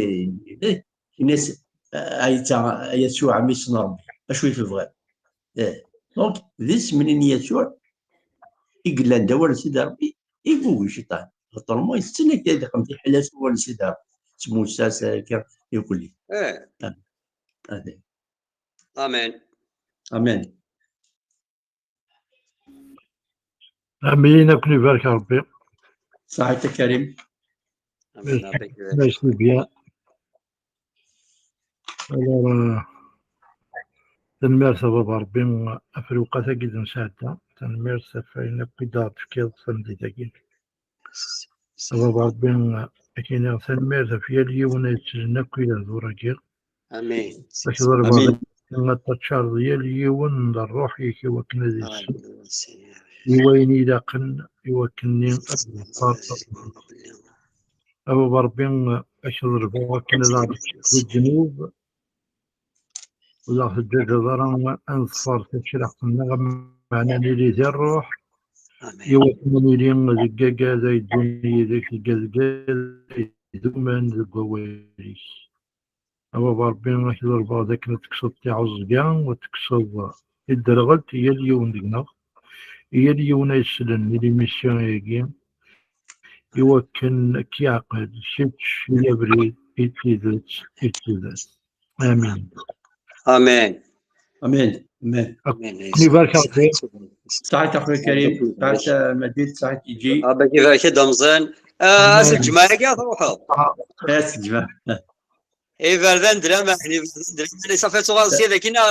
eh, ini-as, eh, ay ta, ay Yasuɛ, a mmi-s n Ṛebbi, acu i tebɣiḍ? Eh. Donc, d isem-nni n Yasuɛ i yellan d awal n Sidi Ṛebbi, i yugi cciṭan. Naturellement, yessen akka ad ixdem tiḥila s wawal n Sidi Ṛebbi. S Musa, s akka, irkelli. Eh. Ah. Ah, amen. Amen. Amin, ad ken-ibarek Ṛebbi. Saḥit a Karim. Amin, Ṛebbi ak-ibarek. Merci bien. Alors, euh, tanemmirt a baba Ṛebbi, ɣef lewqat-agi d-nesɛedda. Tanemmirt ɣef wayen akk i d-aɣ-d-tefkiḍ tameddit-agi. A baba Ṛebbi, ad k-iniɣ tanemmirt ɣef yal yiwen ay yettlen akk i lehdur-agi. Amin. Amin. ad taččareḍ yal yiwen d ṛṛuḥ-ik i wakken ad isel i wayen ilaqen i wakken-nni ad ḍfer. A Baba Ṛebbi, ad k-ḍelbeɣ akken ad aɣ-d-tefkeḍ ddnub, ur aɣ-teǧǧaǧaḍ ara ad neḍfer tacraɣt-nneɣ, meɛna nili di ṛṛuḥ, i wakken ad nili deg wagad ay yeddun yid-k, deg wagad ay idumen deg wawal-ik. A Baba Ṛebbi, ad k-ḍelbeɣ d akken ad tekkseḍ tiɛuẓẓga, ad tekkseḍ tidderɣelt i yal yiwen deg-neɣ, i yal yiwen ay yeslen i l'émission-agi, i wakken ad k-yeɛqel kečč i abrid, i tidet, i tidet. Amin. Amin. Amin. Amin. Ad ken-ibarek Ṛebbi. Saɛid a خويا كريم، saɛid a Madid, saɛid Iji. Ṛebbi ad k-ibarek a Dda Mẓan. Ah, ass n lǧemɛa-agi ad truḥeḍ. Ass n lǧemɛa. Iberdan d laman, iberdan d laman, صافي ad tuɣaleḍ sya dagi neɣ